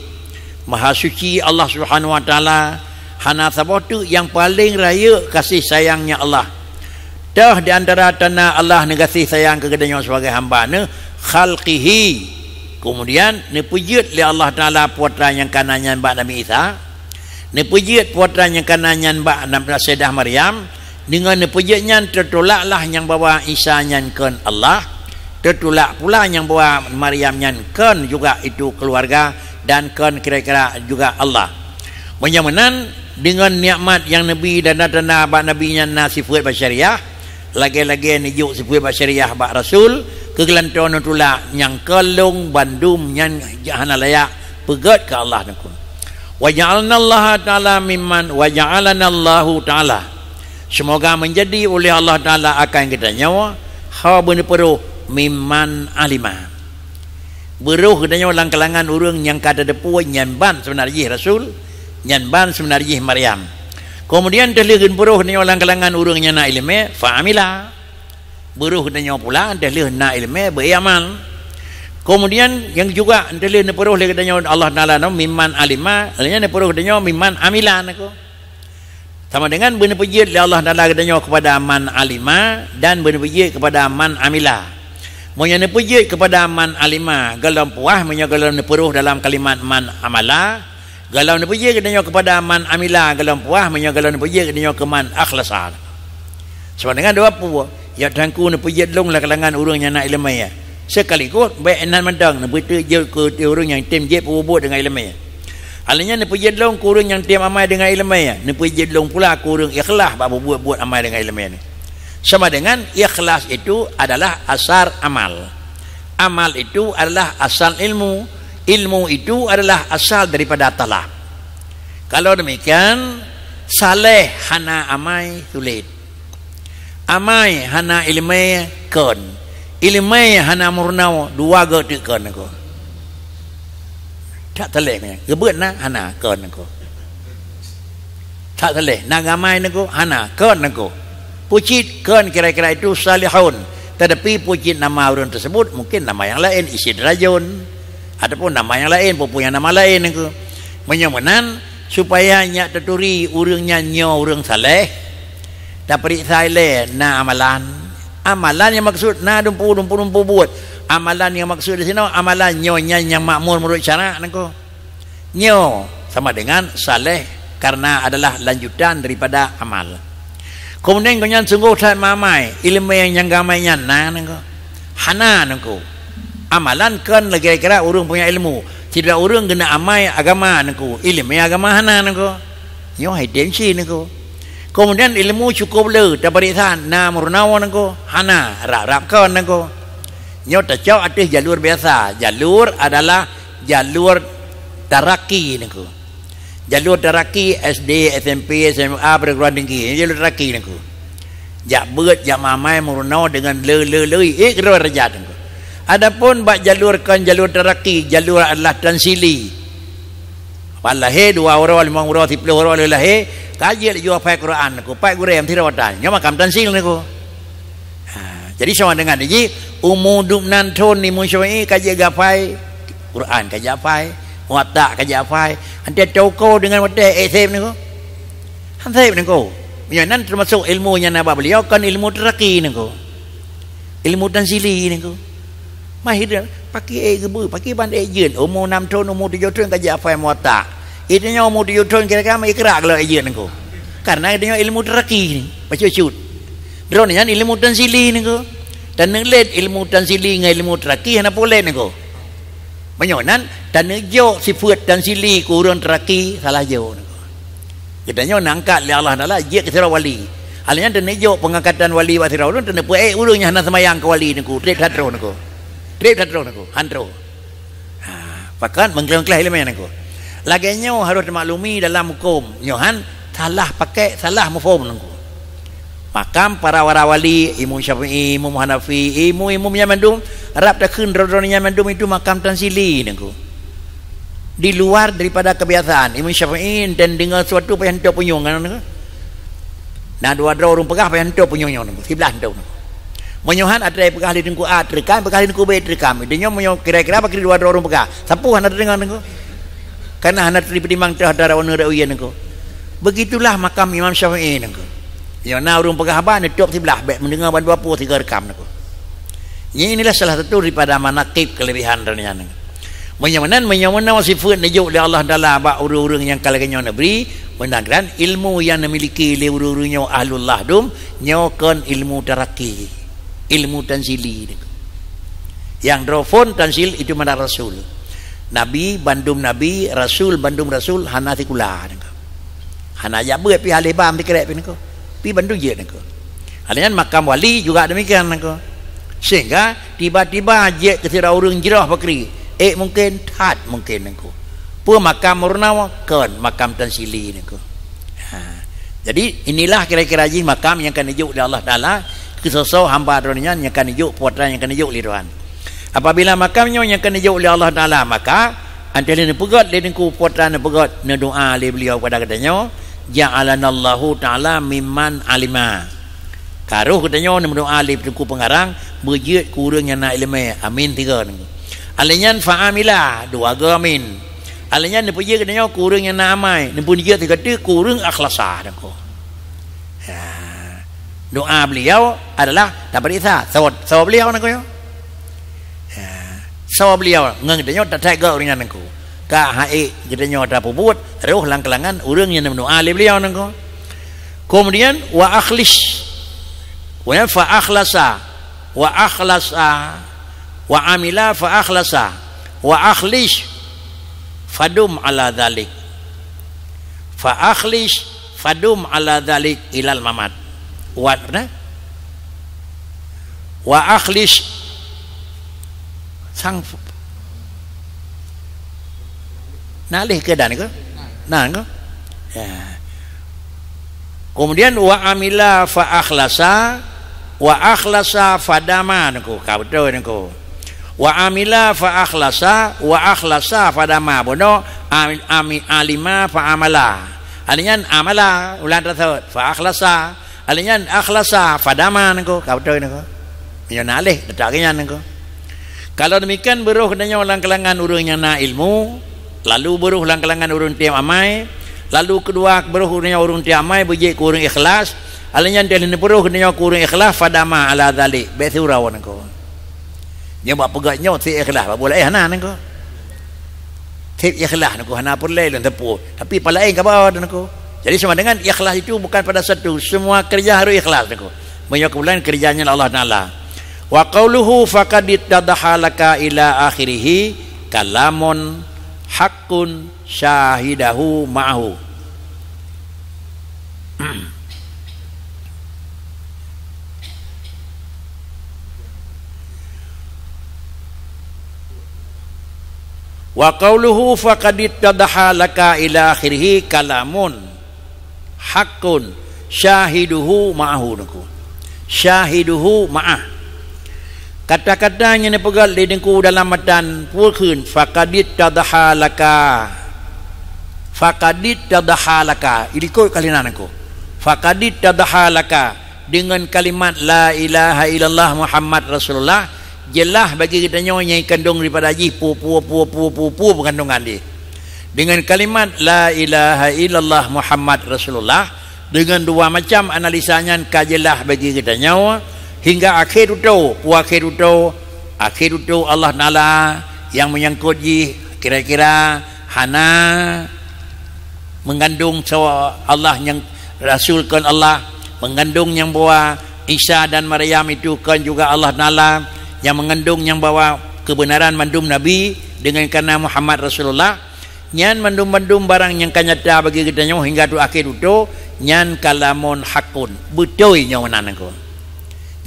Maha suci Allah Subhanahu wa Taala, hana saboh teuk nyang paleng rayeuk kasih sayangnya Allah. Toh di antara tanda Allah neugaséh sayang keu geutanyoe sibagai hamba Neuh, khalqihi. Kemudian neupeujeuet lé Allah Taala putra nyang kana nyan bak Nabi Isa. Neupeujeuet putra nyang kana nyan bak Sayyidah Maryam, deungon neupeujeuet nyan teutulaklah nyang bahwa Isa nyan kon Allah, teutulak pula nyang bahwa Maryam nyan kon juga itu keluarga dan kon kira-kira juga Allah. Meunyoe meunan, deungon nikmat nyang neubi dan tanda-tanda bak Nabi nyan na sifeuet basyariah, lagée-lagée neujok sifeuet basyariah bak Rasul, keu geulantoe neutulak nyang kon lôn bandum nyan hana layak peugét keu Allah neukheun. Wa ja'alnallaha ta'ala mimman, wa ja'alanallahu ta'ala. Semoga menjadi oleh Allah Taala akan geutanyoe ho beuneupeurôh mimman alima. Beurôh geutanyoe lam kalangan ureuëng nyang ka tateupeue nyan ban seubeuna jih Rasul, nyan ban seubeuna jih Maryam. Kemudian teuh lheueh geupeurôh geutanyoe lam kalangan ureuëng nyang na iéleumé, fa amila. Beurôh geutanyoe pula teuh lheueh na iéleumé beu amal. Kemudian nyang juga teuh lheueh neupeurôh lé geutanyoe Allah Taala nyoe mimman alima, lheueh nyan neupeurôh geutanyoe mimman amila nangko. Sama dengan beuneupeujeuet lé Allah Taala geutanyoe keupada man alima dan beuneupeujeuet keupada man amila. Meunyoe neupeujeuet keupada man alima, gohlom puah meunyoe gohlom neupeurôh dalam kalimat man amala, gohlom neupeujeuet geutanyoe keupada man amila, gohlom puah meunyoe gohlom neupeujeuet geutanyoe keu man akhlasa. Sama dengan dua peue, ya Tuhanku, neupeujeuet lôn lam kalangan ureuëng nyang na iéleumé. Sekaligus bék nan mantong neupeujeuet keu ureuëng nyang tem jeuet peubuet deungon iéleumé. Alèh nyan neupeujeuet lôn keu ureuëng nyang tem amai deungon iéleumé, neupeujeuet lôn pula keu ureuëng ikhlas bak peubuet-buet amai deungon iéleumé nyan. Sama dengan ikhlas itu adalah asal amal. Amal itu adalah asal ilmu. Ilmu itu adalah asal daripada talab. Kalau demikian, saleh hana amai sulet. Amai hana iéleumé kon. Iéleumé hana meurunoe dua go teuk kon nangko. That saleh nyan. Geubeuet na hana kon nangko. That saleh na gamai nangko hana kon nangko. Pucit kon kira-kira itu salihun. Tetapi pucit nama ureuëng tersebut mungkin nama yang lain, istidrajun ataupun nama yang lain, pupunya nama lain nangko. Meunyoe meunan, supaya nyak taturi ureuëng nyan nyoe ureuëng saleh, taperiksa ilée na amalan. Amalan nyang maksud na dumpu-dumpu dumpu buet. Amalan nyang maksud di sinoe amalan nyoe nyan nyang makmur meunurot syarak nangko. Nyoe sama dengan saleh karena adalah lanjutan daripada amal. Kemudian gobnyan sunggoh that mamai, iéleumé nyang gamai nyan na nangko. Hana nangko. Amalan kon lagée kira ureuëng punya ilmu. Sidroe ureuëng geuna amai agama nangko, iéleumé agama hana nangko. Nyoe hai tensi nangko. Kemudian ilmu cukup le taperiksa na meurunoe nangko, hana rab-rab kon nangko. Nyoe tacok ateueh jalur biasa. Jalur adalah jalur taraki nangko. Jalur taraki S D, S M P, S M A, perguruan tinggi. Nyoe jalur taraki nangko. Jak beuet, jak mamai meurunoe dengan le-le-le, eh, keudroe darajat nangko. Adapun bak jalur kon jalur taraki, jalur adalah tansili. Ban lahé dua uroe, limong uroe, siploh uroe lheueh lahé, ka jeuet laju hafai Quran nangko, pat gurée meusidroe tan. Nyoe makam tansil nangko. Ha, jadi sama dengan jih, umu dum nan thon Imam Syafi'i ka jeuet geuhafai Quran, ka jeuet hafai Muwatta, ka jeuet hafai. Ante toko dengan watée ék sép nangko. Han sép nangko. Nyan nan termasuk ilmu nyang na bak beliau kon ilmu taraki nangko. Ilmu tanzili nangko. Mahir dah, pakri ék geubeuet, pakri ban ék jeuet, umu nam thon, umu tujoh thon ka jeuet hafai Muwatta. Geutanyoe umu tujoh thon kira-kira meuikra kalau ék jeuet nangko. Karena geutanyoe ilmu taraki ni, bacut-cut. Droeneuh nyan ilmu tanzili nangko. Taneuk lét ilmu tanzili ngon ilmu taraki hana puléh nangko. Meunyoe nan, taneuk jok sifeuet tanzili keu ureuëng taraki salah jok nangko. Geutanyoe neuangkat lé Allah Taala jeuet keu sidroe wali. Hal nyan taneuk jok peungangkatan wali bak sidroe ureuëng, taneuk peuék ureuëng nyang hana seumayang keu wali nangko, treb that troh nangko. Treb that troh nangko, han troh. Ha, pakat mengkléh-mengkléh iéleumé nangko. Lagée nyoe harôh teumaklumi dalam hukôm. Nyoe han salah pakék, salah muphom nangko. Makam para, para wali, Imam Syafi'i, Imam Hanafi, imum-imum nyan mandum, rab takheun droe-droe nyan mandum itu makam tanzili nangko. Di luar daripada kebiasaan. Imam Syafi'i dan deungoe sesuatu payah hantom punyueng nangko. Na dua droe ureuëng peugah payah hantom punyueng nyoe nangko, siblah hantom nangko. Meunyoe han atra peugah lé Teungku A, treuk kan peugah lé Teungku B, treuk kan. Deungoe meunyoe kira-kira bak dua droe ureuëng peugah, sapeue hana teudeungoe nangko. Karena hana teurimong teuh antara ureuëng nangko. Begitulah makam Imam Syafi'i nangko. Nyoe na ureuëng peugah haba neutôb siblah bék meudeungoe bandua peue sigoe reukam nangko. Nyan inilah salah satu daripada manaqib kelebihan droeneuh nyan. Meunyoe meunan, meunyoe meunoe sifeuet neujok lé Allah Taala bak ureuëng-ureuëng nyang ka lagée nyoe neubri, meunan ilmu nyang neumiliki lé ureuëng-ureuëng nyoe ahlullah dum, nyoe kon ilmu taraki, ilmu tanzili. Nyang droe phon tanzil itu mana rasul. Nabi, bandum nabi, rasul, bandum rasul hana sikula nangko. Hana jak beuet pih aleh bam sikrek pih nangko. Pih bandum jeuet nangko. Hal nyan makam wali juga demikian nangko. Sehingga tiba-tiba jeuet keu sidroe ureuëng jroh pakri. Ék mungkin, that mungkin nangko. Peue makam meurunoe, kon makam tanzili nangko. Ha. Jadi inilah kira-kira jih makam nyang ka neujok lé Allah Taala keu soe-soe hamba droeneuh nyan nyang ka neujok, putra nyang ka neujok lé Tuhan. Apabila makam nyoe nyang ka neujok lé Allah Taala, maka antara neupeugét lé Teungku putra neupeugét, neudoa lé beliau kepada geutanyoe, "Ja'alanallahu ta'ala mimman alima." Ka roh geutanyoe neumeudoa lé Teungku Peungarang, beujeuet keu ureuëng nyang na iéleumé. Amin tiga nangko. Alèh nyan fa'amila, dua go amin. Alèh nyan neupeujeuet geutanyoe keu ureuëng nyang na amai, neupeujeuet sigoe teuk keu ureuëng akhlasa nangko. Ya. Doa beliau adalah taperiksa sawa, sawa beliau nangko nyoe. Ya. Sawa beliau ngon geutanyoe tathai go ureuëng nyan nangko. Ka hai geutanyoe tapeubuet roh lam keulangan ureuëng nyang neudoa lé beliau nangko. Kemudian wa akhlis. Kemudian fa akhlasa, wa akhlasa, wa amila fa akhlasa, wa akhlis fadum ala dzalik. Fa akhlis fadum ala dzalik ilal mamat. Wat, nah? Wa akhlis sang nalih keu dan ke? Nah, ke? Ya. Kemudian wa amila fa akhlasa, wa akhlasa fadama niko. Ka beutôi niko. Wa amila fa akhlasa, wa akhlasa fadama. Bono ami, ami, alima fa amala. Alinyan amala ulang tersebut fa akhlasa. Alinyan akhlasa fadama niko. Ka beutôi niko. Meunyoe na alih, letak geuhnyan niko. Kalau demikian, beuroh geutanyoe lam kalangan ureuëng nyang na ilmu, lalu beuroh lam kalangan ureuëng tiep amai, lalu keudua beuroh geutanyoe ureuëng tiep amai beujeuet keu ureuëng ikhlas, alinyan teuh lheueh neupeurôh geutanyoe keu ureuëng ikhlas fadama ala dzalik, bék siuroe niko. Nyoe bak peugah nyoe si ikhlas, bak bola eh hana niko. Seb ikhlas niko hana peureulée lôn teupeu, tapi palaén ka ba niko. Jadi sama dengan ikhlas itu bukan pada satu, semua kerja harus ikhlas niko. Meunyoe keumuliaan kerja nyan Allah Taala. Wa qauluhu faqad ittadhaha laka ila akhirih kalamun haqqun syahidahu ma'ahu. Wa qauluhu faqad ittadhaha laka ila akhirih kalamun haqqun syahiduhu ma'ahu niko. Syahiduhu ma'ah. Kata-kata nyang neupeugah lé niko dalam matan pue kheun faqad ittadhaha laka. Faqad ittadhaha laka. Ilikot kali na niko. Faqad ittadhaha laka. Deungon kalimat la ilaha illallah Muhammad Rasulullah, jeulaih bagi geutanyoe nyang kandong daripada jih pu, pu, pu, pu, pu, pu peukandongan jih. Deungon kalimat la ilaha illallah Muhammad Rasulullah, deungon dua macam analisa nyan ka jeulaih bagi geutanyoe, hingga akhé tutoe, pu akhé tutoe, akhé tutoe Allah Taala nyang meunyangkot jih kira-kira hana meugandong soe Allah nyang rasul kon Allah, meugandong nyang bahwa Isa dan Maryam itu kon juga Allah Taala, nyang meugandong nyang bahwa keubeunaran mandum nabi deungon kana Muhammad Rasulullah, nyan mandum-mandum barang nyang ka nyata bagi geutanyoe hingga tu akhé tutoe, nyan kalamun haqqun, beutôi nyoe meunan niko.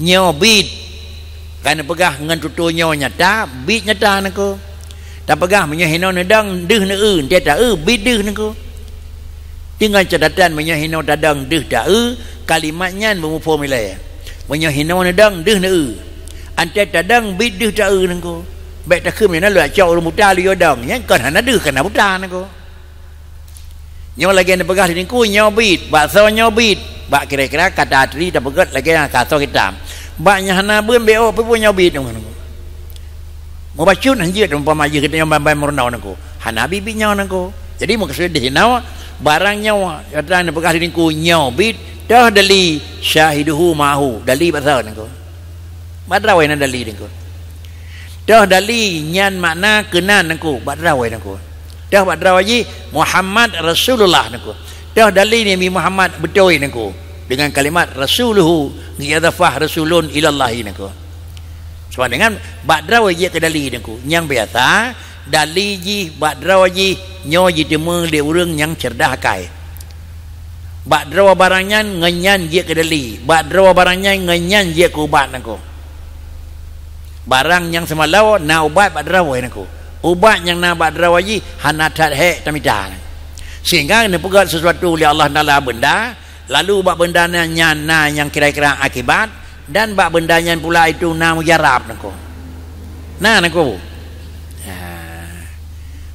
Nyoe bit. Kan peugah ngon tutoe nyoe nyata, bit nyata niko. Tapeugah meunyoe hinoe neudong deuh neu-eu, enteuk ta-eu bit deuh niko. Deungon catatan meunyoe hinoe tadong deuh ta-eu, kalimat nyan beumuphom ilée. Meunyoe hinoe neudong deuh neu-eu, enteuk tadong bit deuh ta-eu niko. Bék takheun meunyoe na lôn cok ureuëng buta lôn dong, nyan kon hana deuh kana buta niko. Nyoe lagée neupeugah di niko nyoe bit, bak soe nyoe bit, bak kira-kira kata atri tapeugét lagée nyang ka soe kitab. Bak nyang hana beuet bék ôk peue nyoe bit. Mubacut hanjeuet umpama jih geutanyoe ban-ban meurunoe niko. Hana bit-bit nyoe niko. Jadi meukeusud di sinoe barang nyoe nyata neupeugah di niko nyoe bit, toh dali syahiduhu ma'ahu, dali bak soe niko. Bak droe na dali niko. Toh dali nyan makna keunan niko, bak droe niko. Toh bak droe jih Muhammad Rasulullah niko. Toh dali Nabi Muhammad beutôi niko. Dengan kalimat rasuluhu, ngiadafah rasulun ilallahi niko. Sama dengan bak droe jih keu dali niko. Nyang biasa dali jih bak droe jih nyoe jiteumé lé ureuëng nyang cerdas akai. Bak droe barang nyan ngon nyan jeuet keu dali, bak droe barang nyan ngon nyan jeuet keu ubat niko. Barang nyang seumalo na ubat bak droe niko. Ubat nyang na bak droe jih hana that hék tamita. Sehingga neupeugét sesuatu lé Allah Taala beunda, lalu bak beunda nyan na nyang kira-kira akibat, dan bak beunda nyan pula itu na mujarab niko. Na niko. Ha.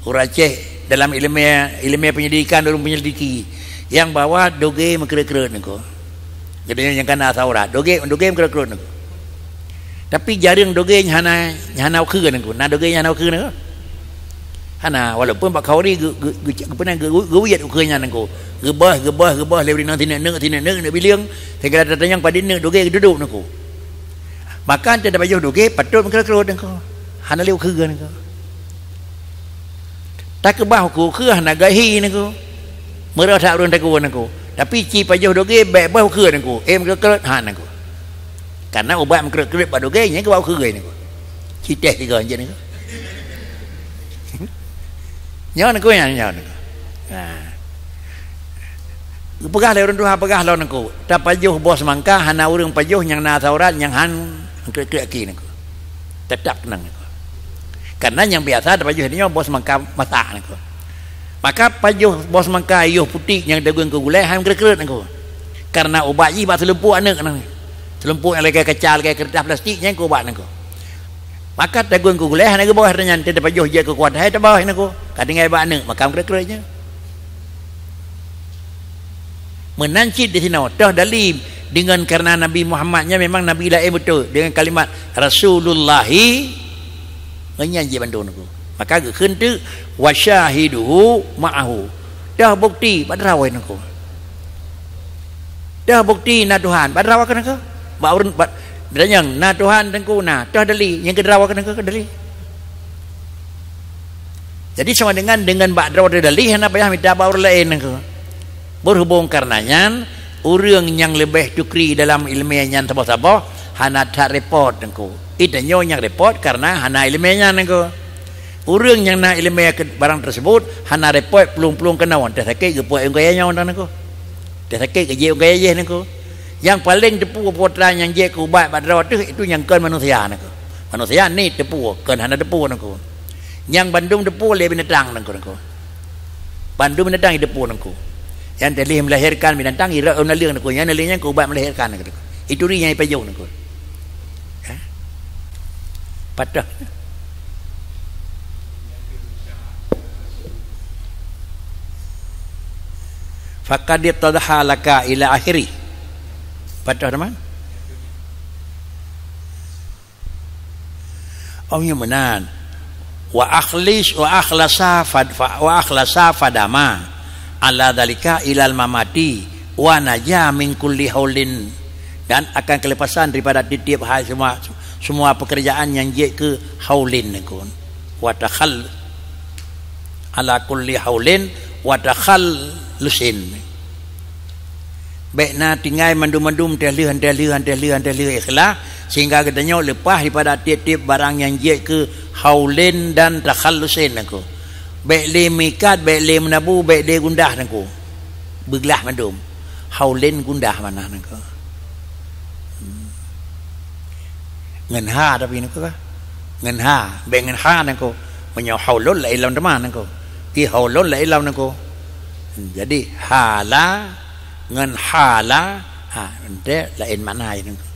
Ureuëng Aceh dalam ileumé, ileumé penyelidikan, ureuëng penyelidiki nyang bahwa dogé meukreuet-kreuet niko. Jadi nyang kana asai urat, dogé, dogé meukreuet-kreuet niko. Tapi jareueng dogé nyan hana, hana ukheue niko. Na dogé nyang hana ukheue niko. Hana, walaupun bak khauri geu-, geu-, geu-, geu-, geuwiet ukheue nyan niko. Geubah, geubah, geubah lé beurinong sineuk-neuk, sineuk-neuk, neuk bileung, sehingga tatanyong padit neuk dogé geududuk niko. Maka teudapat yoh dogé patôt meukreuet-kreuet niko. Hana lé ukheue niko. Takeubah ukheue hana gahi niko. Meurah that ureuëng takue niko. Tapi ci pajoh dogé bék bah ukheue niko. Em kreuet-kreuet han niko. Karena ubat meukreuet-kreuet bak dogé nyan keu bak ukheue niko. Ci teh tiga jeuet niko. Nyoe niko nyan nyoe niko. Nah. Geupeugah lé ureuëng tuha, peugah lom Teungku, tapajoh boh seumangka hana ureuëng pajoh nyang na asai urat nyang han krek-krek aki Teungku. Teutap keunong Teungku. Karena nyang biasa tapajoh nyoe boh seumangka masak Teungku. Maka pajoh boh seumangka yoh putéh nyang tagun keu gulée han krek-krek Teungku. Karena ubat jih bak seulumpok aneuëk nang. Seulumpok nyang lagée kaca, lagée keureutah plastik nyan keu ubat Teungku. Maka tagun keu gulée hana geuboh, nyan tapajoh jeuet keu kuat hai taboh Teungku. Ka tinggai bak aneuëk makam krek-krek nyan. Meunan cit di sinoe, toh dali deungon karena Nabi Muhammad nyan memang Nabi laén beutôi deungon kalimat Rasulullahi ngon nyan jih bandum Teungku. Maka geukheun teuk wa syahiduhu ma'ahu. Toh bukti bak droe Teungku. Toh bukti na Tuhan bak droe Teungku. Bak ureuëng bak nyang na Tuhan Teungku na. Toh dali nyang keu droe Teungku dali. Jadi sama dengan dengan bak droe teuh dali hana payah mita bak ureuëng laén Teungku. Berhubung karena nyan, ureuëng nyang leubeh tukri dalam iéleumé nyan saboh-saboh hana that repot Teungku. Ita nyoe nyang repot karena hana iéleumé nyan Teungku. Ureuëng nyang na iéleumé keu barang tersebut hana repot plueng-plueng keunoe, teuh sakét geupeuék ungkaya nyoe Teungku. Teuh sakét geujék ungkaya jih Teungku. Nyang paleng teupeue putra nyang jeuet keu ubat bak droe teuh itu nyang kon manusia Teungku. Manusia ni teupeue, kon hana teupeue Teungku. Nyang bandum teupeue lé binatang Teungku, Teungku. Bandum binatang jiteupeue Teungku. Nyang teulheueh melahirkan binatang irot u naleueng Teungku. Nyang naleueng nyan keu ubat melahirkan Teungku. Itu ri nyang ipajoh Teungku. Ha? Patah. Faqad ittadhaha laka ila akhiri. Patah teman? Oh, nyoe meunan. Wa akhlis, wa akhlasa fad-, fa-, wa akhlasa fadama ala dzalika ilal mamati wa naja min kulli haulin, dan akan kelepasan daripada tiep-tiep hai semua, semua pekerjaan nyang jeuet keu haulin Teungku. Wa takhal-, ala kulli haulin wa takhallusin. Bék na tinggai mandum-mandum teuh lheueh, teuh lheueh, teuh lheueh, teuh lheueh ikhlas, sehingga geutanyoe leupah daripada tiep-tiep barang nyang jeuet keu haulin dan takhallusin Teungku. Bék lé meuikat, bék lé meunabu, bék lé gundah Teungku. Beuglah mandum. Haulin gundah mana Teungku. Hmm. Ngon ha tapi Teungku ka. Ngon ha, bék ngon ha Teungku. Meunyoe haulun laén lom teuma Teungku. Ih haulun laén lom Teungku. Jadi hala ngon hala, ha, ente laén makna Teungku.